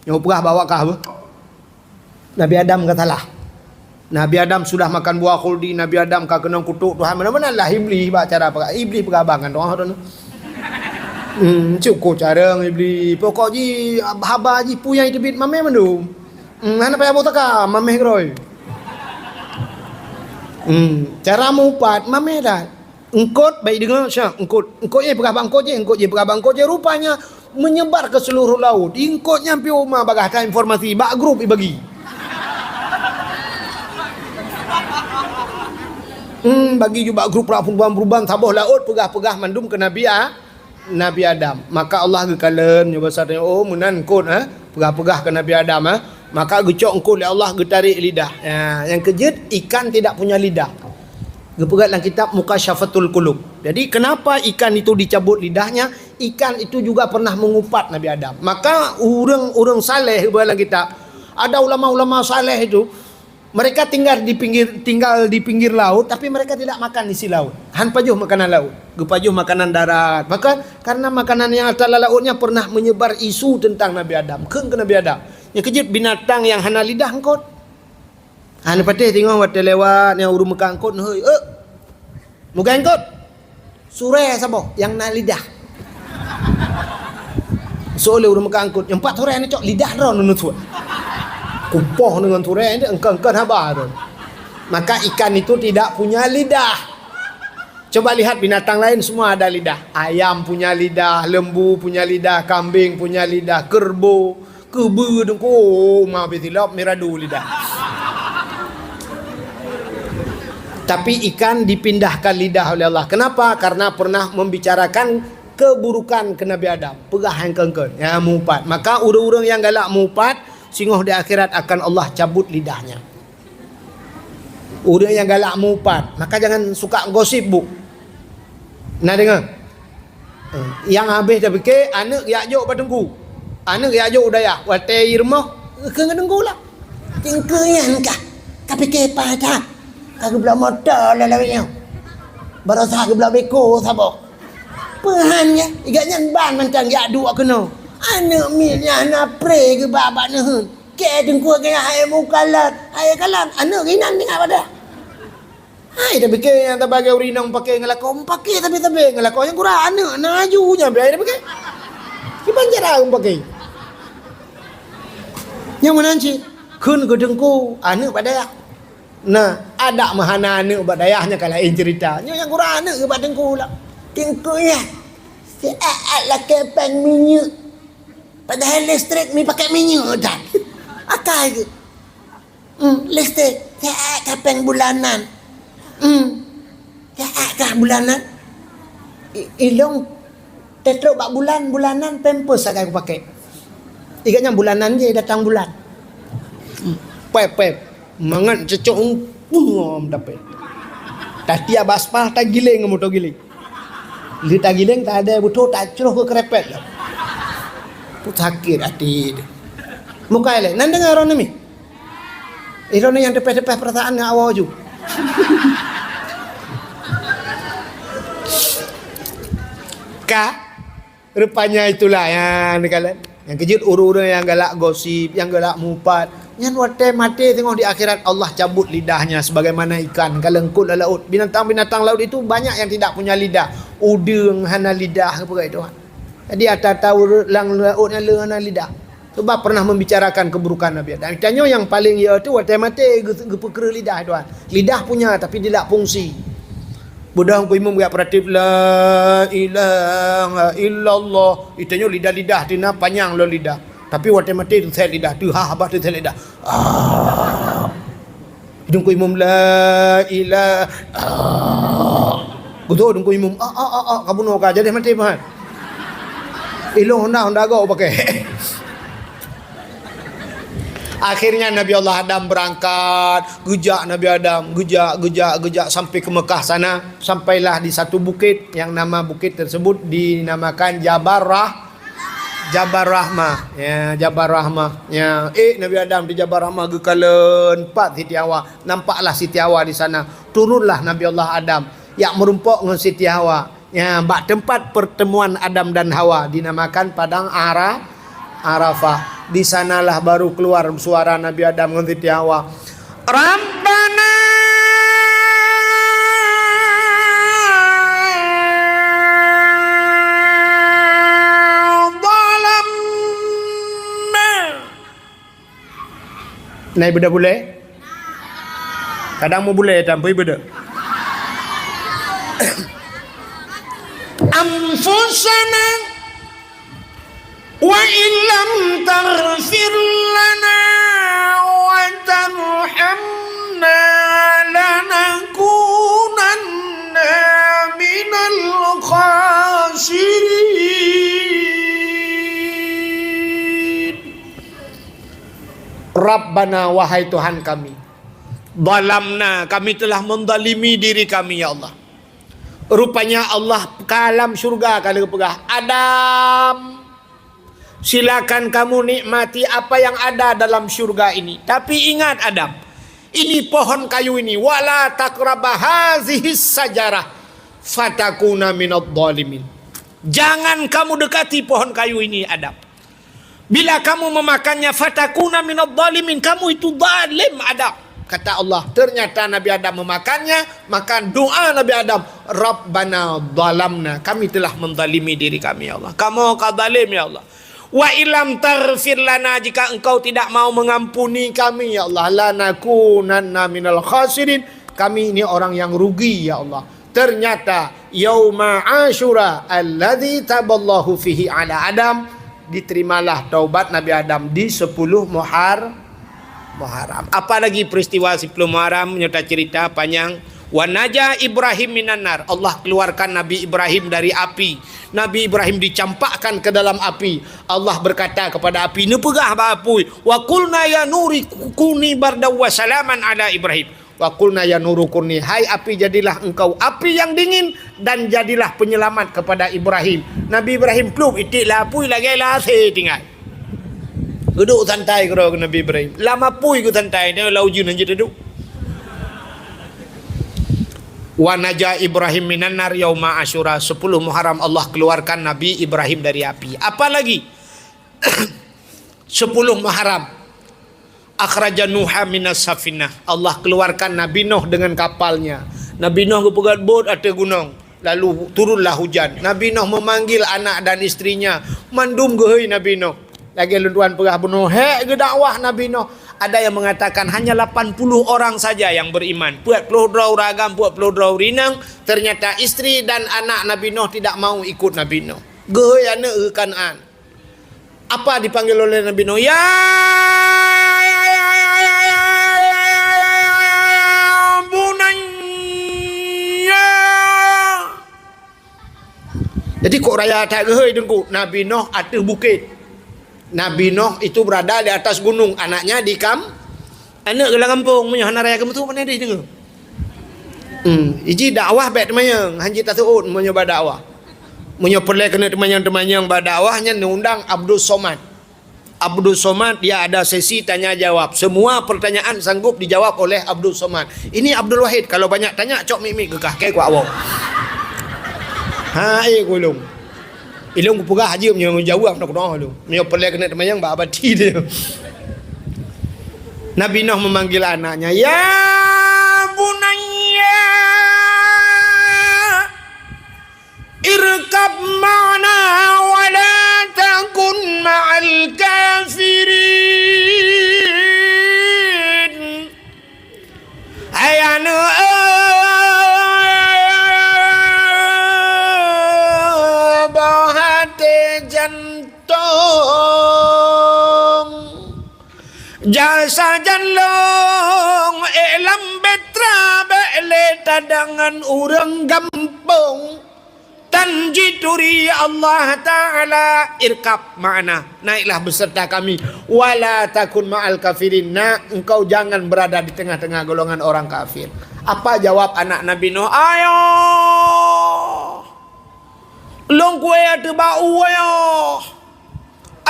nyoe peugah bak awak kah beuh. Nabi Adam ka salah. Nabi Adam sudah makan buah khuldi, Nabi Adam ka keunong kutok Tuhan. Mana-mana lah Iblis bak cara peugah. Iblis peugah abang kan doa tu. Hmm, cukup carang Iblis. Pokok ji haba ji puyang teubiet mameh mandum. Hmm, hana payah boh taka, mameh keurôi. Hmm, cara meuupat mameh dah. Eungkot, baik deungoe, syak, eungkot. Eungkot jih peugah bak eungkot jih, eungkot jih peugah bak eungkot jih. Rupanya menyebar ke seluruh laut. Eungkot nyan piôh ma bagaih ta informasi, bak grup ibagi. Hmm, bagi ju bak grup rak peuruban-peuruban, saboh laôt peugah-peugah mandum keu Nabi A-, Nabi Adam. Maka Allah geukalon nyoe basa tanya, "Oh, meunan eungkot, ha? Peugah-peugah keu Nabi Adam, ha?" Maka geucok eungkot lé Allah, geutarek lidah. Ya, nyang keujeuet, ikan tidak punya lidah. Geupeugah lam kitab Mukasyafatul Qulub. Jadi, kenapa ikan itu dicabut lidahnya? Ikan itu juga pernah mengupat Nabi Adam. Maka, ureuëng-ureuëng saleh, geupeugah lam kitab, ada ulama-ulama saleh itu, mereka tinggal di pinggir, tinggal di pinggir laut, tapi mereka tidak makan isi laut. Han pajoh makanan laut, geupajoh makanan darat. Maka, karena makanan yang ada dalam lautnya pernah menyebar isu tentang Nabi Adam, kheun keu Nabi Adam. Nyang keujeuet binatang nyang hana lidah eungkot. Hana patéh teungoh watée lewat nyang ureuëng meukat eungkot, neuhôi, "Eh, mugai eungkot." Surée saboh nyang na lidah. Soe lé ureuëng meukat eungkot, "Nyang pat surée neucok lidah droe neuneuk." Kupoh deungon surée, eungkot-eungkot haba droe. Maka ikan itu tidak punya lidah. Coba lihat binatang lain, semua ada lidah. Ayam punya lidah, lembu punya lidah, kambing punya lidah, kerbau, keubeu, dengku, oh, ma bitilop miradu lidah. Tapi ikan dipindahkan lidah oleh Allah. Kenapa? Karena pernah membicarakan keburukan ke Nabi Adam. Peugah nyang keungkot, nyang meuupat. Maka ureuëng-ureuëng nyang galak meuupat, singoh di akhirat akan Allah cabut lidahnya. Ureuëng nyang galak meuupat, maka jangan suka gosip, Bu. Na deungoe? Eh, nyang habéh tapike, aneuëk jak jok bak teungku. Aneuëk jak jok u dayah, watée i rumoh, kheun ngon teungku lah. Teungku nyan kah? Ka pike paih that? Ka geubloe moto lé lawét nyoe. Baroesa geubloe beko saboh. Peuhan nyan, i gobnyan ban mantong jak duek keunoe. Aneuëk miet nyan hana pré geuba bak neuheun. Kée teungku geuh hai mukalat, hai kalam, aneuëk inan tinggai pada. Hai tapike nyang tabagi ureuëng inong pake ngeulako, pake tapi-tapi ngeulako nyang kurang aneuëk na aju nyan pi hai tapike. Kiban cara pake. Nyang meunan cit kheun keu teungku aneuëk bak dayah. Nah, adak meuhana aneuëk bak dayah nyan ka laén cerita. Nyoe nyang kurang aneuëk bak teungku lah. Teungku nyan. Siat-at lakée péng minyeuk. Padahai listrik mi pakai minyeuk dan. Akai geuh. Hmm, listrik. Siat ka péng bulanan. Hmm. Siat ka bulanan. I-, ilong tetrok bak bulan, bulanan pampers sagai kupake. I gobnyan bulanan je datang bulan. Hmm. Pep, pep. Mangat cocok pun dapet. Tati abas pah tagiling moto giling. Lheueh tagiléng, tadée beuthô, tacroh keu keurépet lom. Sakét até teuh. Mukai lé, nan deungoe droeneuh mi? Droeneuh nyang teupeh-teupeh peurasaan ngon awak ju. Ka, rupanya itulah nyang neukalon. Nyang keujeuet ureuëng-ureuëng nyang galak gosip, nyang galak mupat, nyan watée maté teungoh di akhirat Allah cabut lidahnya sebagaimana ikan ka leungkot lam laôt. Binatang-binatang laut itu banyak yang tidak punya lidah. Udeueng hana lidah, peugah Tuhan. Jadi ata-ata ureuëng lam laôt nyan le hana lidah. Sebab pernah membicarakan keburukan Nabi Adam. Tanyoe nyang paling ya tu watée maté geu-, geupeukreuh lidah Tuhan. Lidah punya tapi tidak fungsi. Beudôh Teungku Imum geujak peuratif, "La ilaha illallah." Itanyoe lidah-lidah teuh na panyang lom lidah. Tapi watée maté teuthét lidah, teuhah bah teuthét lidah. Ah. Teungku Imum, "La ilaha." Ah. Beutôi Teungku Imum, "Ah, ah, ah, ah, ka bunoe ka, jadi maté meuhan." Ilong honda, honda gok pakai. Akhirnya Nabi Allah Adam berangkat, geujak Nabi Adam, geujak, geujak, geujak sampai ke Mekah sana. Sampailah di satu bukit yang nama bukit tersebut dinamakan Jabal Rah-, Jabal Rahmah. Ya, Jabal Rahmah. Ya, eh, Nabi Adam di Jabal Rahmah geukalon pat Siti Hawa. Nampaklah Siti Hawa di sana. Turunlah Nabi Allah Adam. Yak meurumpok ngon Siti Hawa. Ya, bak tempat pertemuan Adam dan Hawa dinamakan Padang Ara-, Arafah. Di sanalah baru keluar suara Nabi Adam ngon Siti Hawa. Rabbana Na iébadah bulée? Kadang meubulée tanpa iébadah. Anfusana wa illam taghfir lana wa tarhamna lanakunanna minal khasirin. Rabbana, wahai Tuhan kami, zalamna, kami telah menzalimi diri kami, ya Allah. Rupanya Allah ka lam syurga ka lheueh peugah, "Adam, silakan kamu nikmati apa yang ada dalam syurga ini. Tapi ingat, Adam, ini pohon kayu ini, wala taqraba hazihis sajarah fatakuna minadh dhalimin." Jangan kamu dekati pohon kayu ini, Adam. Bila kamu memakannya, fatakuna minadh dhalimin, kamu itu zalim, Adam. Kata Allah, ternyata Nabi Adam memakannya, maka doa Nabi Adam, "Rabbana zalamna, kami telah menzalimi diri kami, ya Allah." Kamu ka zalim, ya Allah. "Wa illam taghfir lana, jika Engkau tidak mau mengampuni kami, ya Allah, lanakunanna minal khasirin, kami ini orang yang rugi, ya Allah." Ternyata yauma Asyura alladzi taballahu fihi ala Adam, diterimalah taubat Nabi Adam di sepuluh Muhar-, Muharram. Apalagi peristiwa sepuluh Muharram, nyoe tacerita panjang. Wa naja Ibrahim minan nar, Allah keluarkan Nabi Ibrahim dari api. Nabi Ibrahim dicampakkan ke dalam api. Allah berkata kepada api, neupeugah bak apui, "Wa qulna ya nuri kuni bardaw wa salaman ala Ibrahim." "Wa qulna ya nuru kuni, hai api, jadilah engkau api yang dingin dan jadilah penyelamat kepada Ibrahim." Nabi Ibrahim plup itik lam apui lagée lam asée tinggai. Geuduek santai keudroe Nabi Ibrahim. Lam apui geusantai, nyoe lam ujeuen hanjeuet teuduek. Wa naja Ibrahim minan nar yauma Asyura, sepuluh Muharram Allah keluarkan Nabi Ibrahim dari api. Apalagi? Sepuluh Muharram. Akhraja Nuha minas safinah. Allah keluarkan Nabi Nuh dengan kapalnya. Nabi Nuh geupeugöt bot ateueh gunong, lalu turunlah hujan. Nabi Nuh memanggil anak dan istrinya, mandum geuhôi Nabi Nuh. Lagée lôn tuan peugah bunoe, hék geudakwah Nabi Nuh. Ada yang mengatakan hanya lapan puluh orang saja yang beriman. Peuet ploh droe ureuëng agam, peuet ploh droe ureuëng inong. Ternyata istri dan anak Nabi Nuh tidak mau ikut Nabi Nuh. Geuhôi aneuëk geuh Kanaan. Apa dipanggil oleh Nabi Nuh? "Ya bunayya." Jadi kok raya that geuhôi teungku, Nabi Nuh ateueh bukét. Nabi Nuh itu berada di atas gunung, anaknya di kam-, aneuëk geuh lam gampông, meunyoe hana raya geumeusu, mana deh deungoe. Hmm, iji dakwah bék teumanyong, hanjeuet taseuôt meunyoe ba dakwah. Meunyoe peureulée keuneuk teumanyong-teumanyong ba dakwah, nyan neuundang Abdul Somad. Abdul Somad, dia ada sesi tanya jawab. Semua pertanyaan sanggup dijawab oleh Abdul Somad. Ini Abdul Wahid, kalau banyak tanya, cok mik-mik geukah, keu kuat woe. Ha, eh, ku lôn. Ilôn kupeugah aja meunyoe jawab, nak kudoa lôn. Meunyoe peureulée keuneuk teumanyong, bak abati dia. Nabi Nuh memanggil anaknya, "Ya bunayya, irkab ma'ana wa la takun ma'al kafirin." Hai aneuëk, boh até jantong, jak sajan lôn, ék lam beutra bék lé tadangan ureuëng gampông. Tan jituri Allah Ta'ala, irkab ma'ana, naiklah beserta kami. Wala takun ma'al kafirin, nak, engkau jangan berada di tengah-tengah golongan orang kafir. Apa jawab anak Nabi Nuh? "Ayah, lôn kueh ateueh bak u, ayah.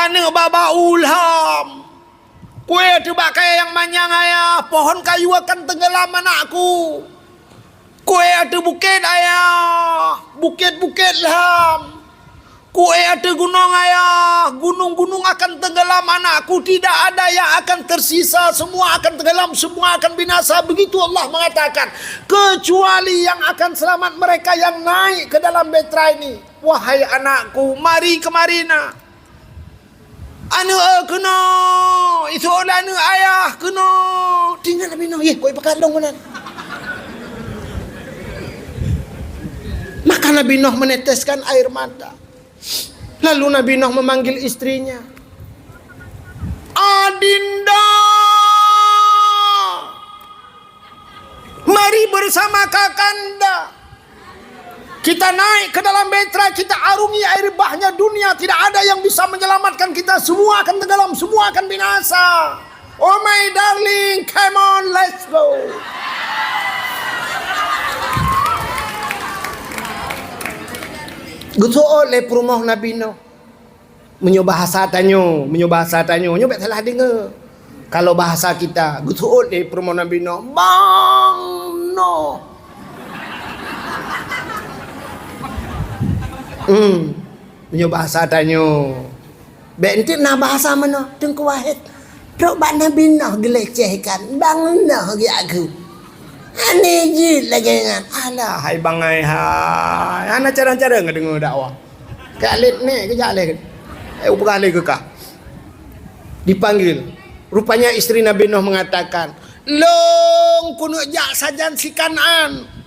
Aneuëk bak, bak u lham. Kueh ateueh bak kayée nyang manyang, ayah, pohon kayu akan tenggelam anakku. Kueh ateueh bukét, ayah, bukét-bukét lham. Kueh ateueh gunong, ayah, gunung-gunung akan tenggelam anakku. Tidak ada yang akan tersisa, semua akan tenggelam, semua akan binasa." Begitu Allah mengatakan, "Kecuali yang akan selamat mereka yang naik ke dalam beutra ini." Wahai anakku, mari kemari, nak. "Aneuk, eh, keunoe, iseuôt lé aneuk ayah keunoe." Teuingat Nabi Nuh, "Yeh, kok ipakat lôn meunan?" Maka Nabi Nuh meneteskan air mata. Lalu Nabi Nuh memanggil istrinya, "Adinda, mari bersama kakanda. Kita naik ke dalam bahtera, kita arungi air bahnya dunia. Tidak ada yang bisa menyelamatkan kita. Semua akan tenggelam, semua akan binasa. Oh my darling, come on, let's go." Geuseuôt lé peurumoh Nabi Nuh. Meunyoe bahasa tanyoe, meunyoe bahasa tanyoe, nyoe bék salah deungoe. Kalau bahasa kita, geuseuôt lé peurumoh Nabi Nuh, "Bang Nuh." Hmm, meunyoe bahasa tanyoe, bék enteuk na bahasa meunoe, Teungku Wahid. Trok bak Nabi Nuh geulecehkan, "Bang Nuh," geujak kheun. Hana jeuet lagée nyan. Alah, hai bangai hai. Hana carang-carang deungoe dakwah. Kak Lid ni kejak leh. Eh, upeugah lé keu kah. Dipanggil. Rupanya istri Nabi Nuh mengatakan, "Lôn keuneuk jak sajan si Kan'an.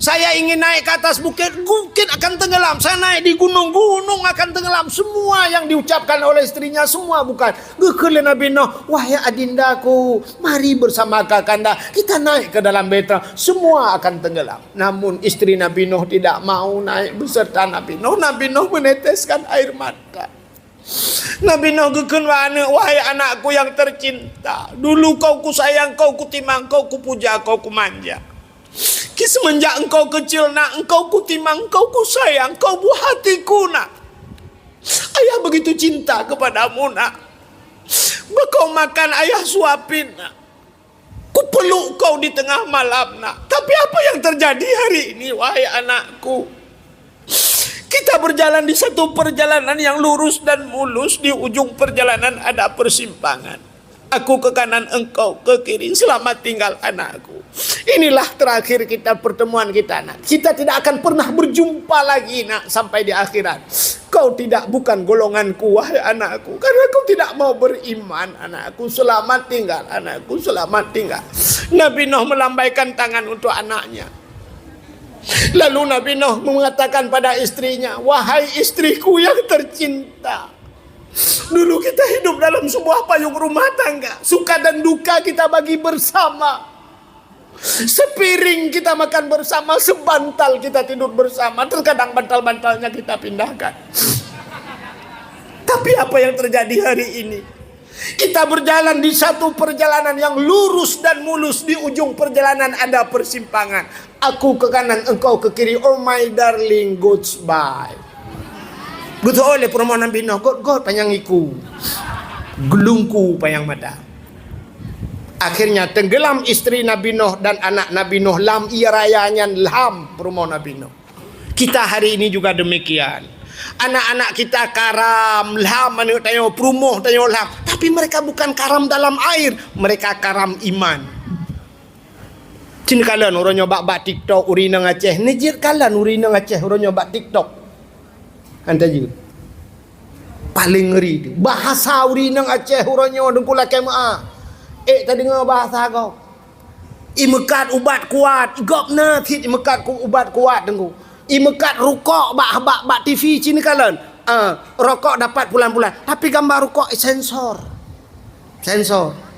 Saya ingin naik ke atas bukit, bukit akan tenggelam. Saya naik di gunung, gunung akan tenggelam." Semua yang diucapkan oleh istrinya, semua bukan. Geukheun lé Nabi Nuh, "Wahai adindaku, mari bersama kakanda, kita naik ke dalam bahtera, semua akan tenggelam." Namun istri Nabi Nuh tidak mau naik beserta Nabi Nuh. Nabi Nuh meneteskan air mata. Nabi Nuh geukheun bak aneuk, "Wahai anakku yang tercinta, dulu kau kusayang, kau kutimang, kau kupuja, kau kumanja. Ki semenjak engkau kecil, nak, engkau kutimang, engkau kusayang, kau buah hatiku, nak. Ayah begitu cinta kepadamu, nak. Kau makan, ayah suapin, nak. Kupeluk kau di tengah malam, nak. Tapi apa yang terjadi hari ini, wahai anakku? Kita berjalan di satu perjalanan yang lurus dan mulus, di ujung perjalanan ada persimpangan. Aku ke kanan, engkau ke kiri. Selamat tinggal, anakku. Inilah terakhir kita, pertemuan kita, nak. Kita tidak akan pernah berjumpa lagi, nak, sampai di akhirat. Kau tidak, bukan golonganku, wahai anakku, karena kau tidak mau beriman, anakku. Selamat tinggal, anakku, selamat tinggal." Nabi Nuh melambaikan tangan untuk anaknya. Lalu Nabi Nuh mengatakan pada istrinya, "Wahai istriku yang tercinta, dulu kita hidup dalam sebuah payung rumah tangga. Suka dan duka kita bagi bersama. Sepiring kita makan bersama, sebantal kita tidur bersama. Terkadang bantal-bantalnya kita pindahkan. Tapi apa yang terjadi hari ini? Kita berjalan di satu perjalanan yang lurus dan mulus. Di ujung perjalanan ada persimpangan. Aku ke kanan, engkau ke kiri. Oh my darling, goodbye." Geuseuôt lé peurumoh Nabi Nuh, got-got panyang iku, geulungku panyang mata. Akhirnya tenggelam istri Nabi Nuh dan anak Nabi Nuh lam ie raya nyan, lham peurumoh Nabi Nuh. Kita hari ini juga demikian. Anak-anak kita karam, lham aneuk tanyoe, peurumoh tanyoe lham. Tapi mereka bukan karam dalam air, mereka karam iman. Cit neukalon uroe nyoe bak-bak TikTok ureueng inong Aceh. Neujeuet kalon ureueng inong Aceh uroe nyoe bak TikTok. Hana jeuet. Paléng ngeri tu. Bahasa ureueng inong Aceh uroe nyoe, Teungku, lakée meu'ah. Ék tadeungoe bahasa gob. Imeukat ubat kuat. Gob na cit imeukat ku-, ubat kuat, Teungku. Imeukat rukok bak, bak, bak T V cit neukalon. Ah, rokok dapat pulan-pulan. Tapi gamba rukok isensor. Sensor.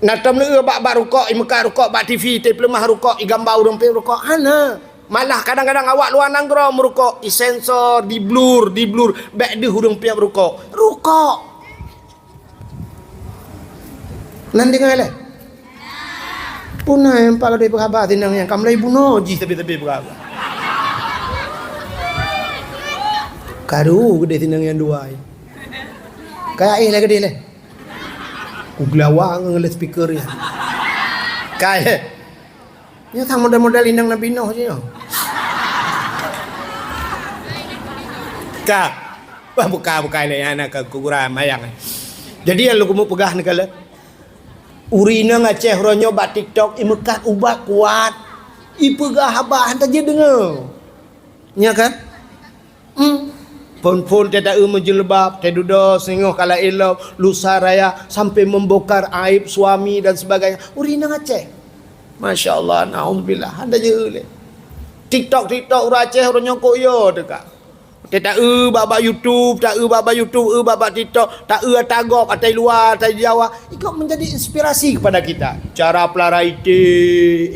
Na tom lé bak, bak rukok, imeukat rukok bak T V, teupeuleumah rukok, igamba ureueng peuet rukok. Hana. Malah kadang-kadang awak luwa nanggroe meurukok, isensor, diblur, diblur, bék deuh ureueng peuet rukok. Rukok. Nan deungoe lé? Puna nyang pak gadôh peugah haba sinang nyan, ka mulai bunoe jih sabe-sabe peugah haba. Karu geudeh sinang nyang dua. Ka éh lé geudeh lé. Kugeulawa ngon lé speaker nyan. Ka éh. Nyoe sang model-model inong Nabi Nuh jih nyoe. Ka. Wah, buka-buka lé aneuk keu kuburan mayang. Jadi nyang lôn keumeung peugah neukalon. Ureueng inong Aceh uroe nyoe bak TikTok imeukat ubat kuat. Ipeugah haba hana jeuet deungoe. Nya kan? Hmm. Phon-phon teuh ta-eu meujilbab, teuh dudoe singoh kala ilop, lusa raya sampai membongkar aib suami dan sebagainya. Ureueng inong Aceh. Masya Allah, naudzubillah. Hana jeuet lé. TikTok, TikTok ureueng Aceh, ureueng nyoe kok yo teuka. Teuh ta-eu bak-bak YouTube, ta-eu bak-bak YouTube, eu bak-bak TikTok, ta-eu ata gob, ata luwa, ata Jawa. Ikot menjadi inspirasi kepada kita. Cara pelara ité,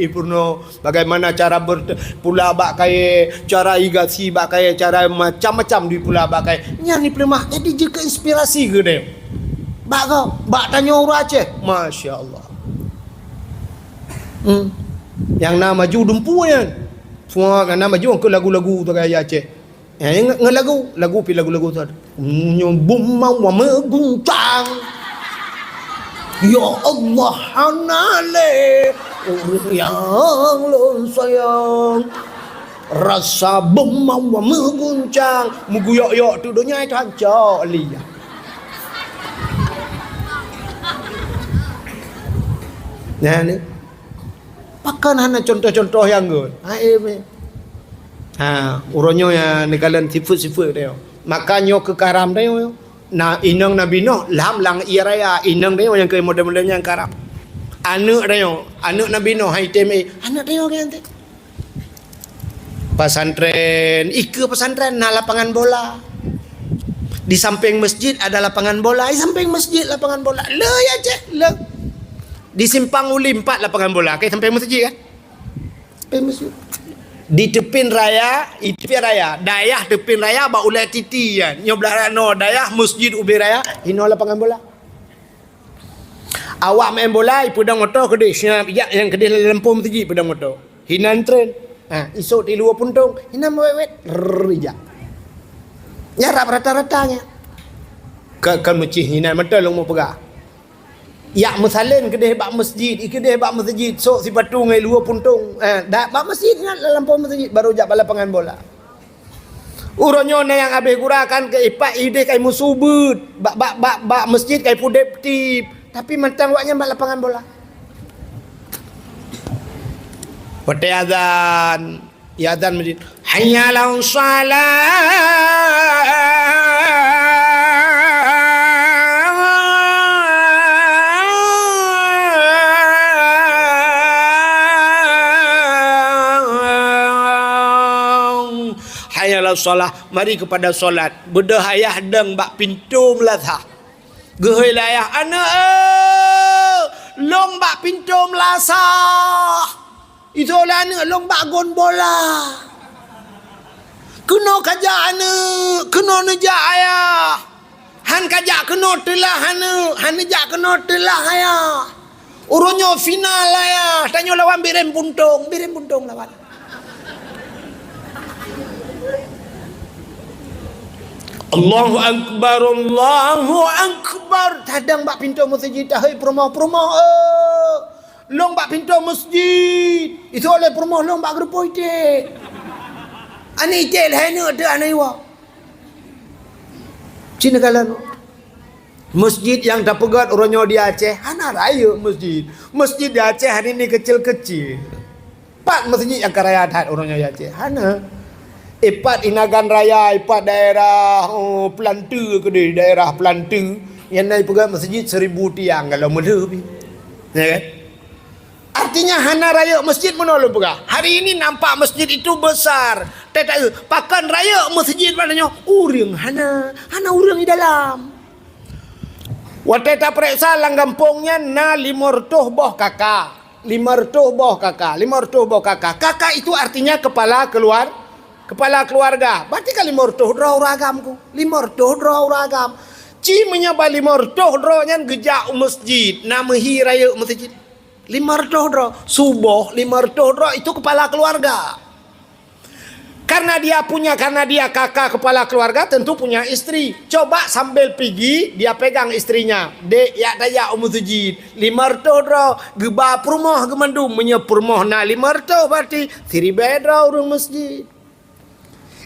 ipeurunoe, bagaimana cara ber-, pula bak kayèe, cara igasi bak kayèe, cara macam-macam dipula bak kayèe. Nyan dipeuleumah, jadi jeuet keu inspirasi keu geutanyoe. Bak gob, bak tanyoe ureueng Aceh. Masya Allah. Hmm. Nyang na maju dumpeue nyan. Semua nyang na maju keu lagu-lagu tu gaya Aceh. Eh, nge-, ngon lagu, lagu pi lagu-lagu tu. Nyoe bum mawah meuguncang. Ya Allah, hana lé ureueng nyang lôn sayang. Rasa bum mawah meuguncang. Meuguyok-yok tu donya itu hancok lé. Nah, ni. Pakon hana contoh-contoh nyang gèt? Ha, eh, meh. Ha, uroe nyoe ya neukalon sifeuet-sifeuet tanyoe. Maka nyoe keu karam tanyoe. Na inong Nabi Nuh lam, lam ie raya, inong tanyoe nyang keu model-model nyang karam. Aneuk tanyoe, aneuk Nabi Nuh hai tem, eh, aneuk tanyoe kan teuh. Pesantren, ikeue pesantren na lapangan bola. Di samping masjid ada lapangan bola, di samping masjid lapangan bola. Le ya ceh, le. Di Simpang Uli empat lapangan bola, ke samping masjid kan? Samping masjid. Di teupin raya, di teupin raya, dayah teupin raya bak ulèe titi kan. Nyoe blah raya no dayah masjid ubé raya, inoe lapangan bola. Awak main bola, ipeudong moto keudeh, siap ijak nyang keudeh lam lampôh masjid ipeudong moto. Hinan tren. Ha, isok di luwa puntông, hinan wet-wet, rrrr, ijak. Nyarap rata-rata nyan. Ka, ka meucih hinan mantong lôn meupeugah. Yak meusalén keudeh bak masjid, ikeudeh bak masjid, sok sipatu ngon luwa puntông. Eh, dak bak masjid, ingat lam lampôh masjid, baru jak bak lapangan bola. Uroe nyoe na nyang habéh gura kan keu ipak ideh kai meusu beuet, bak, bak, bak, bak masjid kai pudeb tib. Tapi mantong awak nyan bak lapangan bola. Watèe azan, ya azan masjid. Hayya 'alas shalah. Hayya 'alas shalah. Mari kepada solat. Beudôh ayah dong bak pintoe meulasah. Geuhôi lé ayah, "Aneuk, eh, lôn bak pintoe meulasah." Itoe lé aneuk, "Lôn bak gon bola." "Keunoe kajak aneuk, keunoe neujak ayah." "Han kajak keunoe teulah aneuk, han neujak keunoe teulah ayah. Uroe nyoe final ayah, tanyoe lawan Bireuen Puntông, Bireuen Puntông lawan." Allahu Akbar, Allahu Akbar. Tadong bak pintoe masjid, tahôi peurumoh-peurumoh, eh. Lôn bak pintoe masjid. Itoe lé peurumoh lôn bak geureupoh iték. Aneuk iték lhèe neuk teuh aneuk iwa. Cina kalon. Masjid nyang tapeugöt uroe nyoe di Aceh hana rayeuk masjid. Masjid di Aceh hari ini kecil-kecil. Pat masjid nyang ka raya that uroe nyoe di Aceh? Hana. Ipat Inagan Raya, ipat daerah, oh, Peulanteu keudeh, daerah Peulanteu. Nyang na ipeugöt masjid seribu tiang kalau meulheueh pih. Ya kan? Artinya hana rayeuk masjid meunoe lôn peugah. Hari ini nampak masjid itu besar. Tetapi pakon rayeuk masjid maknanya ureueng hana, hana ureueng di dalam. Watèe tapareksa lam gampông nyan na limong reutôh boh kaka. Limong reutôh boh kaka, limong reutôh boh kaka. Kaka itu artinya kepala keluar-, kepala keluarga. Berarti kan limong reutôh droe ureueng agam ku. Limong reutôh droe ureueng agam. Ci meunyoe ban limong reutôh droe nyan geujak u masjid, na meuhi rayeuk masjid. Limong reutôh droe. Suboh limong reutôh droe itu kepala keluarga. Karena dia punya, karena dia kaka kepala keluarga, tentu punya istri. Coba sambil pigi, dia pegang istrinya. "Dek, yak tajak u masjid. Limong reutôh droe, geuba peurumoh geumandum. Meunyoe peurumoh na limong reutôh, berarti siribèe droe ureueng masjid."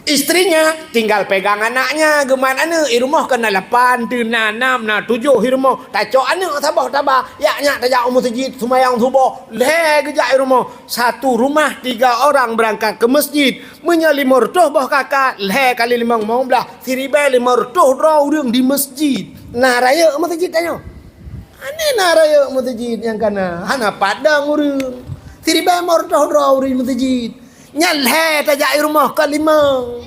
Istrinya tinggal pegang anaknya, geumat aneuk, i rumoh keuh na lapan, teuna nam, na tujoh i rumoh. Tacok aneuk saboh taba, yak nyak tajak u meuseujid seumayang suboh, lhée geujak i rumoh. Satu rumah tiga orang berangkat ke masjid. Meunyoe limong reutôh boh kakak, lhée kali limong, limong blaih, siribée limong reutôh droe ureuëng di masjid. Na rayeuk meuseujid tanyoe? Hana na rayeuk meuseujid nyang kana, hana padang ureuëng. Siribée limong reutôh droe ureuëng meuseujid. Nyan lhée tajak i rumoh ka limong.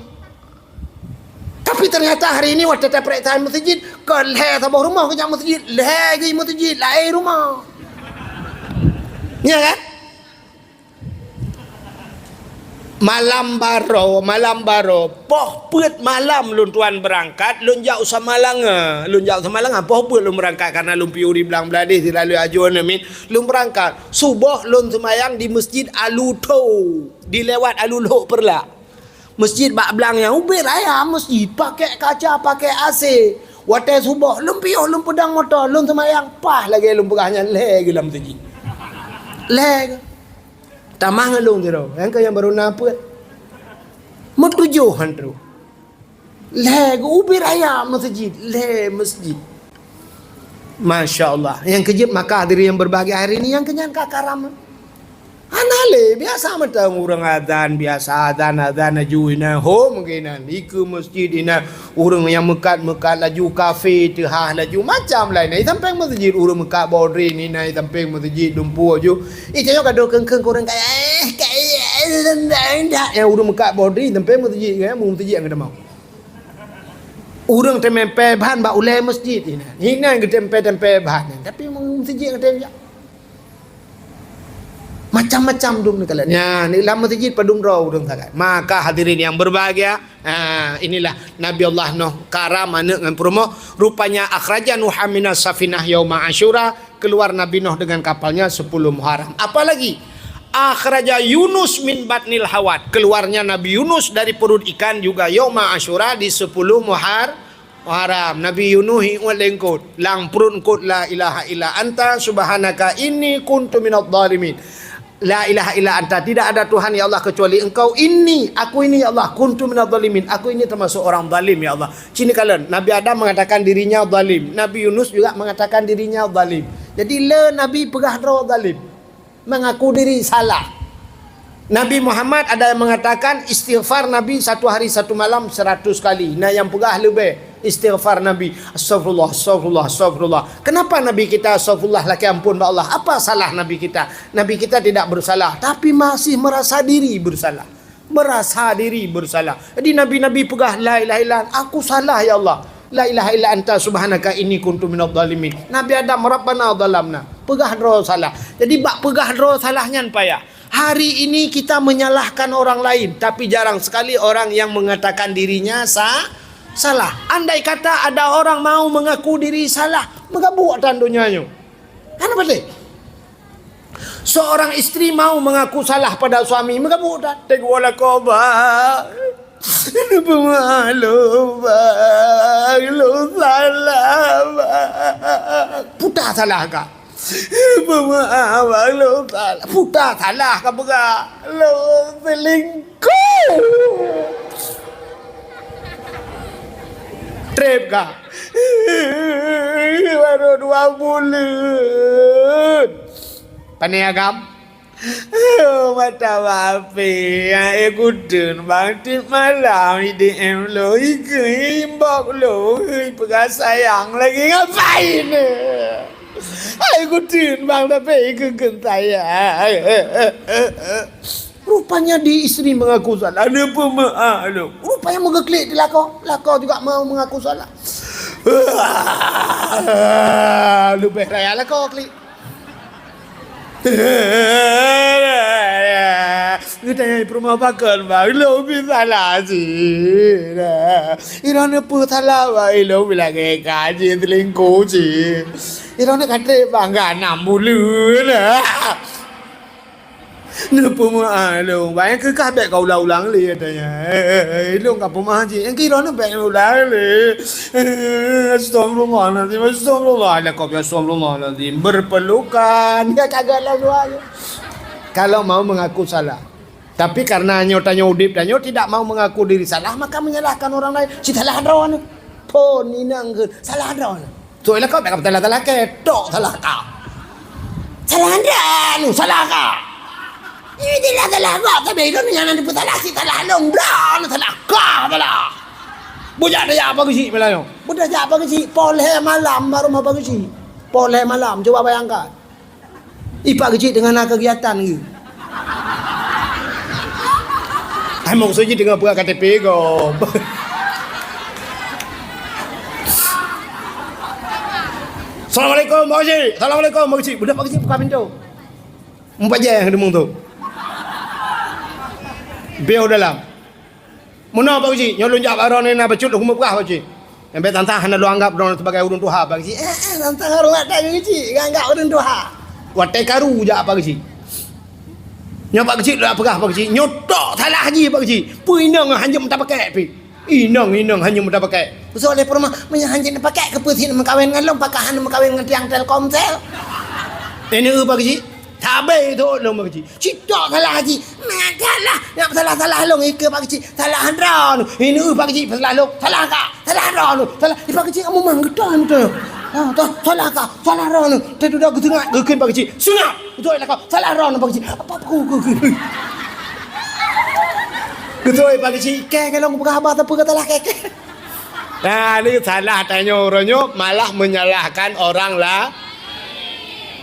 Tapi ternyata hari ini watée tapeuriksa meuseujid, ka lhée saboh rumoh geujak meuseujid, lhée geuh meuseujid, laén rumoh. Ya kan? Malam baroe, malam baroe, poh peuet malam lôn tuan beurangkat, lôn jak u Samalanga. Lôn jak u Samalanga, poh peuet lôn beurangkat, karena lôn piôh di Blang Bladeh, di lalu aju anemin, lôn beurangkat. Suboh lôn seumayang di Masjid Alu Tho, di lewat Alu Lhok Peureulak. Masjid bak blang nyan ubit raya masjid, pakai kaca, pakai A C. Watée suboh, lôn piôh, lôn peudong moto, lôn seumayang, paih lagée lôn peugah nyan, lhée geuh lam masjid. Lhée geuh. Tamah ngon lôn sidroe, nyang keu nyang barô na peuet. Meutujoh han troh. Lhée geuh ubit raya masjid, lhée masjid. Masya Allah. Nyang keujeuet maka hadirin yang berbahagia hari ini, nyang keunyan ka karam. Hana lé, biasa mantong ureuëng azan, biasa azan, azan laju inan, hom geuh inan, dikeue masjid inan, ureuëng nyang meukat-meukat laju kafe teuhah laju, macam laén. Inan i sampéng masjid, ureuëng meukat bodri inan i sampéng masjid, dumpu laju. Ih, tanyoe ka dok kheun-kheun keu ureuëng kaya, eh, kaya, eh, nyang ureuëng meukat bodri i sampéng masjid, kan, masjid nyang keudamau. Ureuëng teumé pèe ban bak ulée masjid inan. Inan geuteumpée-teumpée ban, tapi masjid nyang keudamau. Macam-macam dum neukalon. Nyan, lam masjid padum droe ureuëng sagai. Maka hadirin yang berbahagia, ha, inilah Nabi Allah Nuh karam aneuk ngon peurumoh. Rupanya akhraja Nuha minas safinah yauma Asyura, keluar Nabi Nuh dengan kapalnya sepuluh Muharram. Apalagi, akhraja Yunus min batnil hawat, keluarnya Nabi Yunus dari perut ikan juga yauma Asyura di sepuluh Muhar-, Muharram. Nabi Yunus iuet lé eungkôt, lam pruet eungkôt, "La ilaha illa anta subhanaka inni kuntu minadh dhalimin." "La ilaha illa anta, tidak ada Tuhan ya Allah kecuali Engkau, inni, aku ini ya Allah, kuntu minadh dhalimin, aku ini termasuk orang zalim ya Allah." Cit neukalon, Nabi Adam mengatakan dirinya zalim, Nabi Yunus juga mengatakan dirinya zalim. Jadi le Nabi peugah droe zalim, mengaku diri salah. Nabi Muhammad ada yang mengatakan istighfar Nabi satu hari satu malam seratus kali. Nah, yang peugah leubeh istighfar Nabi, "Astagfirullah, astagfirullah, astagfirullah." Kenapa Nabi kita astagfirullah, lakée ampôn bak Allah? Apa salah Nabi kita? Nabi kita tidak bersalah, tapi masih merasa diri bersalah. Merasa diri bersalah. Jadi nabi-nabi peugah, "La ilaha illa anta, aku salah ya Allah. La ilaha illa anta subhanaka inni kuntu minadh dhalimin." Nabi Adam, "Rabbana dhalamna." Peugah droe salah. Jadi bak peugah droe salah nyan payah. Hari ini kita menyalahkan orang lain, tapi jarang sekali orang yang mengatakan dirinya sa-, salah. Andai kata ada orang mau mengaku diri salah, meugabuk tan donya nyoe. Hana patéh. Seorang istri mau mengaku salah pada suami, meugabuk tan. Teuk wala koba. Peumaklum, bang, lôn salah, bang. Puta salah ka. Peumaklum, bang, lôn salah. Puta salah ka peugah. Lôn selingkuh. Treb ka. Baru dua buleuen. Pane agam? Oh, mata bak api, nyang ék kuteun bang tiep malam, I D M lôn, ikeue inbox lôn, peugah sayang lagi, ngapain? Hai kuteun bang, tapi ikeue kheun sayang. Rupanya di istri mengaku salah, ada pemaaf lôn. Rupanya meugeuklik di lakoe, lakoe juga mau mengaku salah. Leubeh raya lakoe klik. Geutanyong peurumoh pakon, bang, lôn pih salah cit. Droeneuh peue salah, bang, lôn pih lagèe ka cit, selingkuh cit. Droeneuh ka trép, bang, ka nam buleuen. Neupeumaklum, bang, nyang keu kah bèk ka ulang-ulang lé, katanya. Eh, eh, eh, lôn ka peumaklum cit. Nyang keu droeneuh bèk ulang lé. Eh, astagfirullahalazim, astagfirullah. Lakoe, astagfirullahalazim. Berpelukan. Ka, ka, ka, lalu aja. Kalau mau mengaku salah. Tapi karena nyoe tanyoe udeb tanyoe tidak mau mengaku diri salah, maka menyalahkan orang lain. Cit salah droeneuh. Phon inong kheun, salah droeneuh. Soe lakoe bèk salah-salah kèe, tok salah ka. Salah droeneuh, salah ka. Ini jelas salah ka, tapi itu nyang na peusalah cit salah lôn, bloe salah ka salah. Bujak daya apa keuchik malam nyoe? Bujak apa keuchik? Poh lhèe malam baru mau apa keuchik? Poh lhèe malam, coba bayangkan. Ipak keuchik teungoh na kegiatan ke? Ai maksud jih teungoh peugah K T P gob. Assalamualaikum, Pak Keuchik. Assalamualaikum, Pak Keuchik. Budak Pak Keuchik buka pintoe. Mupajée deungon tu. Bioh dalam. Meunoe Pak Keuchik, nyoe lôn jak bak droeneuh na bacut lôn keumeung peugah Pak Keuchik. Nyang bèk tantang hana lôn anggap droeneuh sibagai ureueng tuha Pak Keuchik. Eh, eh, tantang horeumat that Pak Keuchik, nyan anggap ureueng tuha. Watèe karu jak Pak Keuchik. Nyoe Pak Keuchik lôn peugah Pak Keuchik, nyoe tok salah jih Pak Keuchik. Peue inong hanjeuet meuta pakèk pih. Inong, inong hanjeuet meuta pakèk. Soe lé peurumoh, meunyoe hanjeuet meuta pakèk, keupeue sit neumeukawen ngon lôn, pakon hana neumeukawen ngon tiang Telkomsel? Ini Pak Keuchik. Sabe thot lôn Pak Keuchik. Cit tok salah jih. Meusalah. Nyang salah-salah lôn ikeue Pak Keuchik. Salah droeneuh. Ini Pak Keuchik peusalah lôn. Salah ka. Salah droeneuh. Salah. Di Pak Keuchik kamoe mang geutanyoe. Ha, toh, salah ka. Salah droeneuh. Teududoe geuseungat geukheun Pak Keuchik. Seungat. Beutôi lah ka. Salah droeneuh Pak Keuchik. Apa aku geukheun? Beutôi Pak Keuchik. Kèe, kèe lôn peugah haba sapeue ka salah kèe, kèe. Nah, ini salah tanyoe uroe nyoe malah menyalahkan orang lah.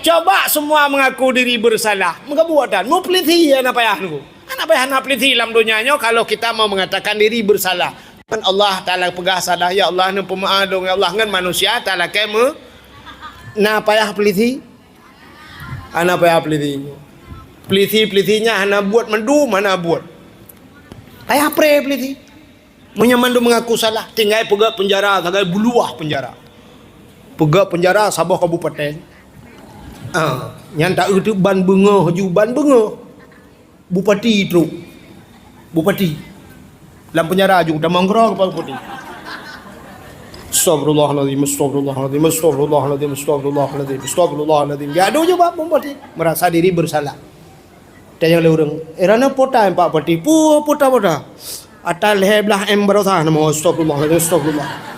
Coba semua mengaku diri bersalah. Meugabuek tan, meupeulisi hana payah nunggu. Hana payah na peulisi lam donya nyoe kalau kita mau mengatakan diri bersalah. Kan Allah Taala peugah salah, "Ya Allah, neupeumeu'ah lôn, ya Allah," ngon manusia Taala kèe meu-, na payah peulisi? Hana payah peulisi. Peulisi-peulisi nyan hana buet mandum, hana buet. Payah pré peulisi. Meunyoe mandum mengaku salah, tinggai peugöt peunjara sagai buluwah peunjara. Peugöt peunjara saboh kabupaten. Ah, nyan taeu teuk ban beungoh ju ban beungoh. Bupati trok. Bupati. Lam peunjara ju tamong keudroe keupada bupati. Astagfirullahalazim, astagfirullahalazim, astagfirullahalazim, astagfirullahalazim, astagfirullahalazim. Geujak ju bak bupati, merasa diri bersalah. Tanyong lé ureueng, "Eh, droeneuh peue ta Pak Bupati?" "Peue, peue ta, peue ta?" "Ata lhèe blah M baroesa." "Nama astagfirullahalazim, astagfirullah."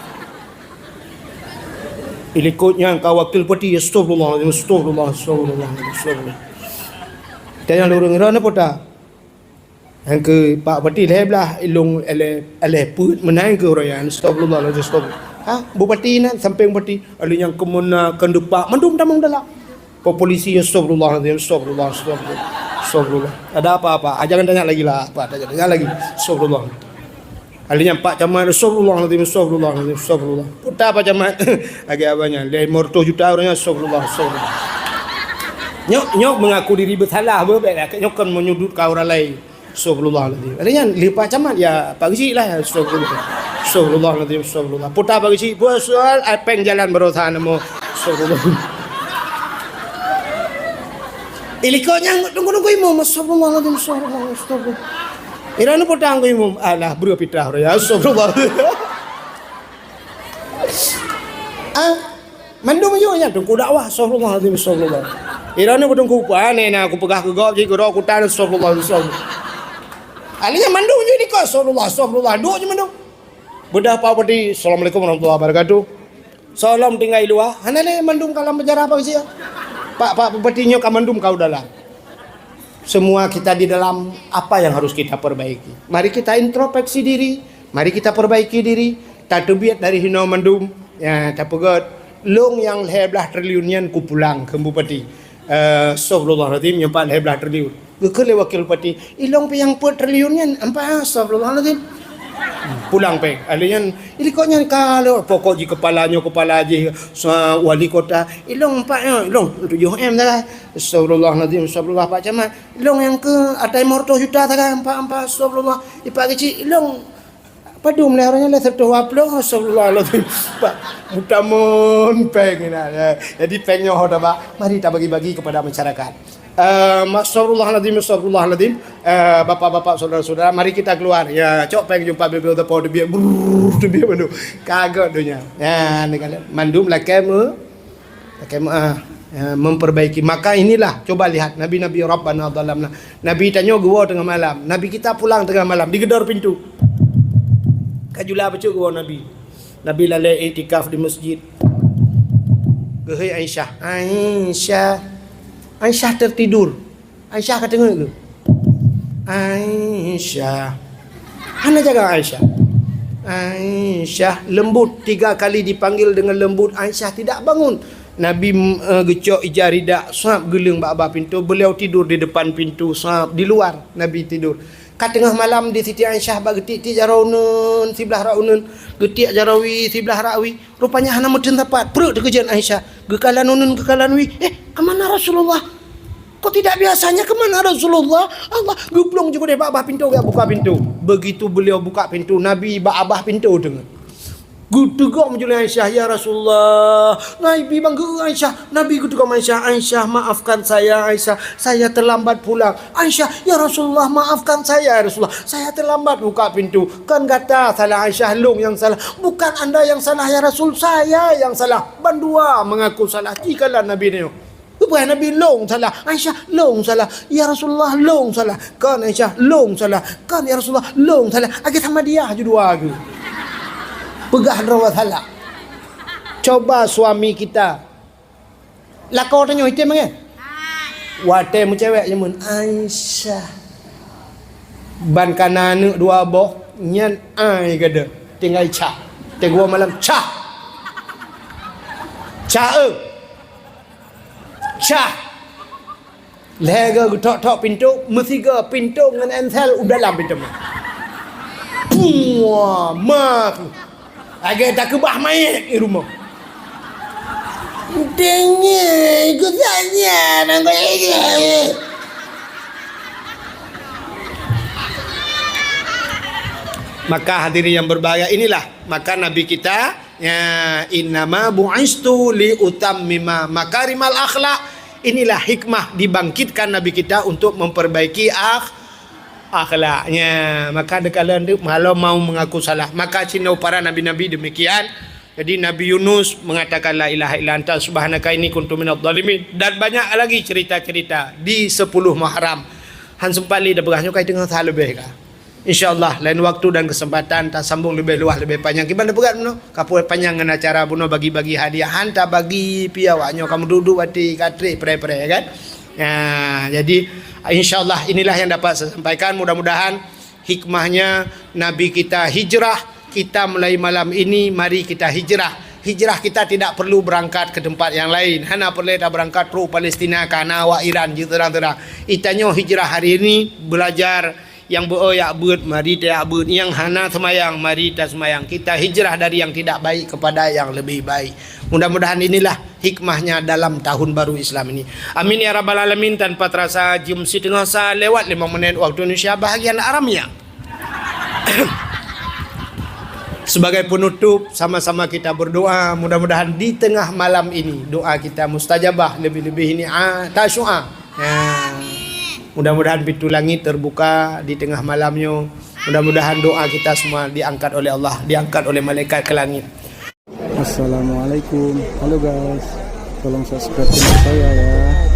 Ilikot nyan ka wakil bupati, "Astagfirullahalazim, astagfirullah, astagfirullah, astagfirullah." Tanyong lé ureueng, "Droeneuh peue ta?" Nyang keu Pak Bupati lhèe blah, ilong lhèe, lhèe peuet meunan keu uroe nyan. Astagfirullahalazim, astagfirullah. Ha, bupati nan sampéng bupati, alèh nyang keumeuna keudepak mandum tamong dalam. Polisi, astagfirullahalazim, astagfirullah, astagfirullah, astagfirullah. Ada apa-apa? Ah, jangan tanya lagi lah, apa, tanya, tanya lagi. Astagfirullah. Alèh nyan Pak Camat, astagfirullahalazim, astagfirullahalazim, astagfirullah. Peue ta Pak Camat? Lagèe abah nyan, lhèe reutôh juta ureueng nyan, astagfirullah, astagfirullah. Nyoe, nyoe mengaku diri bersalah, beuh, bèk lah. Nyoe kon menyudutkan orang lain. Astagfirullahalazim. Alèh nyan, lheuh Pak Camat, ya, Pak Geuchik lah, astagfirullah. Astagfirullahalazim, astagfirullah. Peue ta Pak Geuchik, peue soal, ai, pèng jalan baroesa nama. Astagfirullah. Ilikot nyan, tunggu-tunggu imum, astagfirullahalazim, astagfirullah, astagfirullah. Ira ni peue ta ngon imum, alah, breuh pitah, ya, astagfirullah. Ah, mandum yôh nyan teungku dakwah, astagfirullahalazim, astagfirullah. Ira ni teungku, pane na aku peugah keu gob jih, keu droe kutan, astagfirullah, astagfirullah. Alèh nyan mandum yôh di kos, astagfirullah, astagfirullah, duek jih mandum. Beudah Pak Bupati, "Assalamualaikum warahmatullahi wabarakatuh." Salam tinggai luwa, hana lé mandum ka lam penjara Pak Geuchik. Pak, Pak Bupati nyoe ka mandum ka u dalam. Semua kita di dalam, apa yang harus kita perbaiki? Mari kita introspeksi diri, mari kita perbaiki diri, tateubiet dari hinoe mandum, ya, tapeugöt, "Lôn nyang lhèe blah triliun nyan kupulang," kheun bupati. "Eh, astagfirullahalazim, nyoe pat lhèe blah triliun." Geukheun lé wakil bupati, "Ilôn pih nyang peuet triliun nyan, ampa, astagfirullahalazim." Pulang pèng. Alèh nyan, ilikot nyan ka lheueh, pokok jih kepala nyoe, kepala jih, sa-, wali kota. "Ilôn pat nyoe, ilôn tujoh M sagai." "Astagfirullahalazim, astagfirullah Pak Camat." "Ilôn nyang keu ata lima ratus juta sagai, ampa, ampa, astagfirullah." "Ipak Geuchik, ilôn padum lé ureueng nyan lé seratus dua puluh, astagfirullahalazim." Pak, meutamon pèng inan, ya. Jadi pèng nyoe ho tabak, mari tabagi-bagi kepada masyarakat. Eh, astagfirullahalazim, astagfirullahalazim. Eh, bapak-bapak, saudara-saudara, mari kita keluar. Ya, cok pèng jumpa bibir depan, teubiet, brrr, teubiet mandum. Kagok donya. Ya, ni kan, mandum lakèe meu-, lakèe meu-, ah. Ya, memperbaiki. Maka inilah, coba lihat, nabi-nabi Rabbana zalamna. Nabi tanyoe geuwoe teungoh malam. Nabi kita pulang teungoh malam, digeudor pintu. Ka jula bacut geuwoe Nabi. Nabi lalée iktikaf di masjid. Geuhôi Aisyah. Aisyah. Aisyah tertidur. Aisyah ka teungeut geuh. Aisyah. Hana jaga Aisyah. Aisyah, lembut, tiga kali dipanggil dengan lembut, Aisyah tidak bangun. Nabi, eh, geucok ija ridak, sab geuleueng bak babah pintu, beliau tidur di depan pintu, sab di luar, Nabi tidur. Ka teungoh malam di Siti Aisyah bak geutiek-tiek jaroe uneuen, siblah rot uneuen, geutiek jaroe wie, siblah rot wie. Rupanya hana meuteun sapat, preuet teukeujot Aisyah. Geukalon uneuen, geukalon wie. "Eh, kemana Rasulullah? Kok tidak biasanya, kemana Rasulullah?" Allah, geuplueng ju keudeh bak babah pintu, geujak buka pintu. Begitu beliau buka pintu, Nabi bak babah pintu teungeut. Geuteugom ju lé Aisyah, "Ya Rasulullah." Nabi bangga Aisyah. Nabi geuteugom Aisyah, "Aisyah, maafkan saya, Aisyah. Saya terlambat pulang." Aisyah, "Ya Rasulullah, maafkan saya, ya Rasulullah. Saya terlambat buka pintu." Kon gata salah Aisyah, lôn nyang salah. Bukan anda yang salah, ya Rasul, saya yang salah. Bandua mengaku salah. Jikalon Nabi nyoe. Bukan Nabi lôn salah. Aisyah, lôn salah. Ya Rasulullah, lôn salah. Kon Aisyah, lôn salah. Kon ya Rasulullah, lôn salah. Akhé sama dia ju dua geuh. Peugah droe salah. Coba suami kita. Lakoe tanyoe item ngai? Watée meucewek jameun, Aisyah. Ban kana aneuk dua boh, nyan ai gada. Tinggai cah. Teguh malam, cah. Cah, eh. Cah. Lhée geutok-tok pintu, meusiga pintu ngon ensel u dalam pintu. Puah, ma. Lagée takeubah manyét di rumoh. Tinggi, geutanyan, angkot tinggi. Maka hadirin yang berbahagia, inilah maka Nabi kita, ya, "Innama bu'istu li utammima makarimal akhlak." Inilah hikmah dibangkitkan Nabi kita untuk memperbaiki akh-, akhlaknya. Maka dikala kalau mau mengaku salah, maka cina para nabi-nabi demikian. Jadi Nabi Yunus mengatakan, "La ilaha illa anta subhanaka inni kuntu minadh dhalimin." Dan banyak lagi cerita-cerita di sepuluh Muharram. Han sempat lé dapeugah nyoe kai teungoh sa leubeh ka. Insya Allah, lain waktu dan kesempatan tasambung leubeh luwah, leubeh panjang. Kiban dapeugah bunoe, ka panyang ngon acara bunoe bagi-bagi hadiah. Han tabagi pih awak nyoe ka meuduek-duek até ka trek preh-preh kan. Ya, jadi insya Allah inilah yang dapat saya sampaikan. Mudah-mudahan hikmahnya Nabi kita hijrah, kita mulai malam ini, mari kita hijrah. Hijrah kita tidak perlu berangkat ke tempat yang lain. Hana perlu dah berangkat pro Palestina, kana awak Iran, jeuet terang-terang. Itanyoe hijrah hari ini, belajar nyang beu-o jak beuet, mari tajak beuet. Nyang hana seumayang, mari taseumayang. Kita hijrah dari yang tidak baik kepada yang lebih baik. Mudah-mudahan inilah hikmahnya dalam tahun baru Islam ini. Amin ya rabbal alamin. Tanpa terasa, jeuem siteungoh sa lewat lima menit waktu Indonesia bahagian Aramia. Sebagai penutup, sama-sama kita berdoa, mudah-mudahan di tengah malam ini doa kita mustajabah, lebih-lebih ini, ah, Tasyu'a. Ya. Mudah-mudahan pintu langit terbuka di tengah malam nyoe. Mudah-mudahan doa kita semua diangkat oleh Allah, diangkat oleh malaikat ke langit. Assalamualaikum. Halo guys. Tolong subscribe channel saya ya.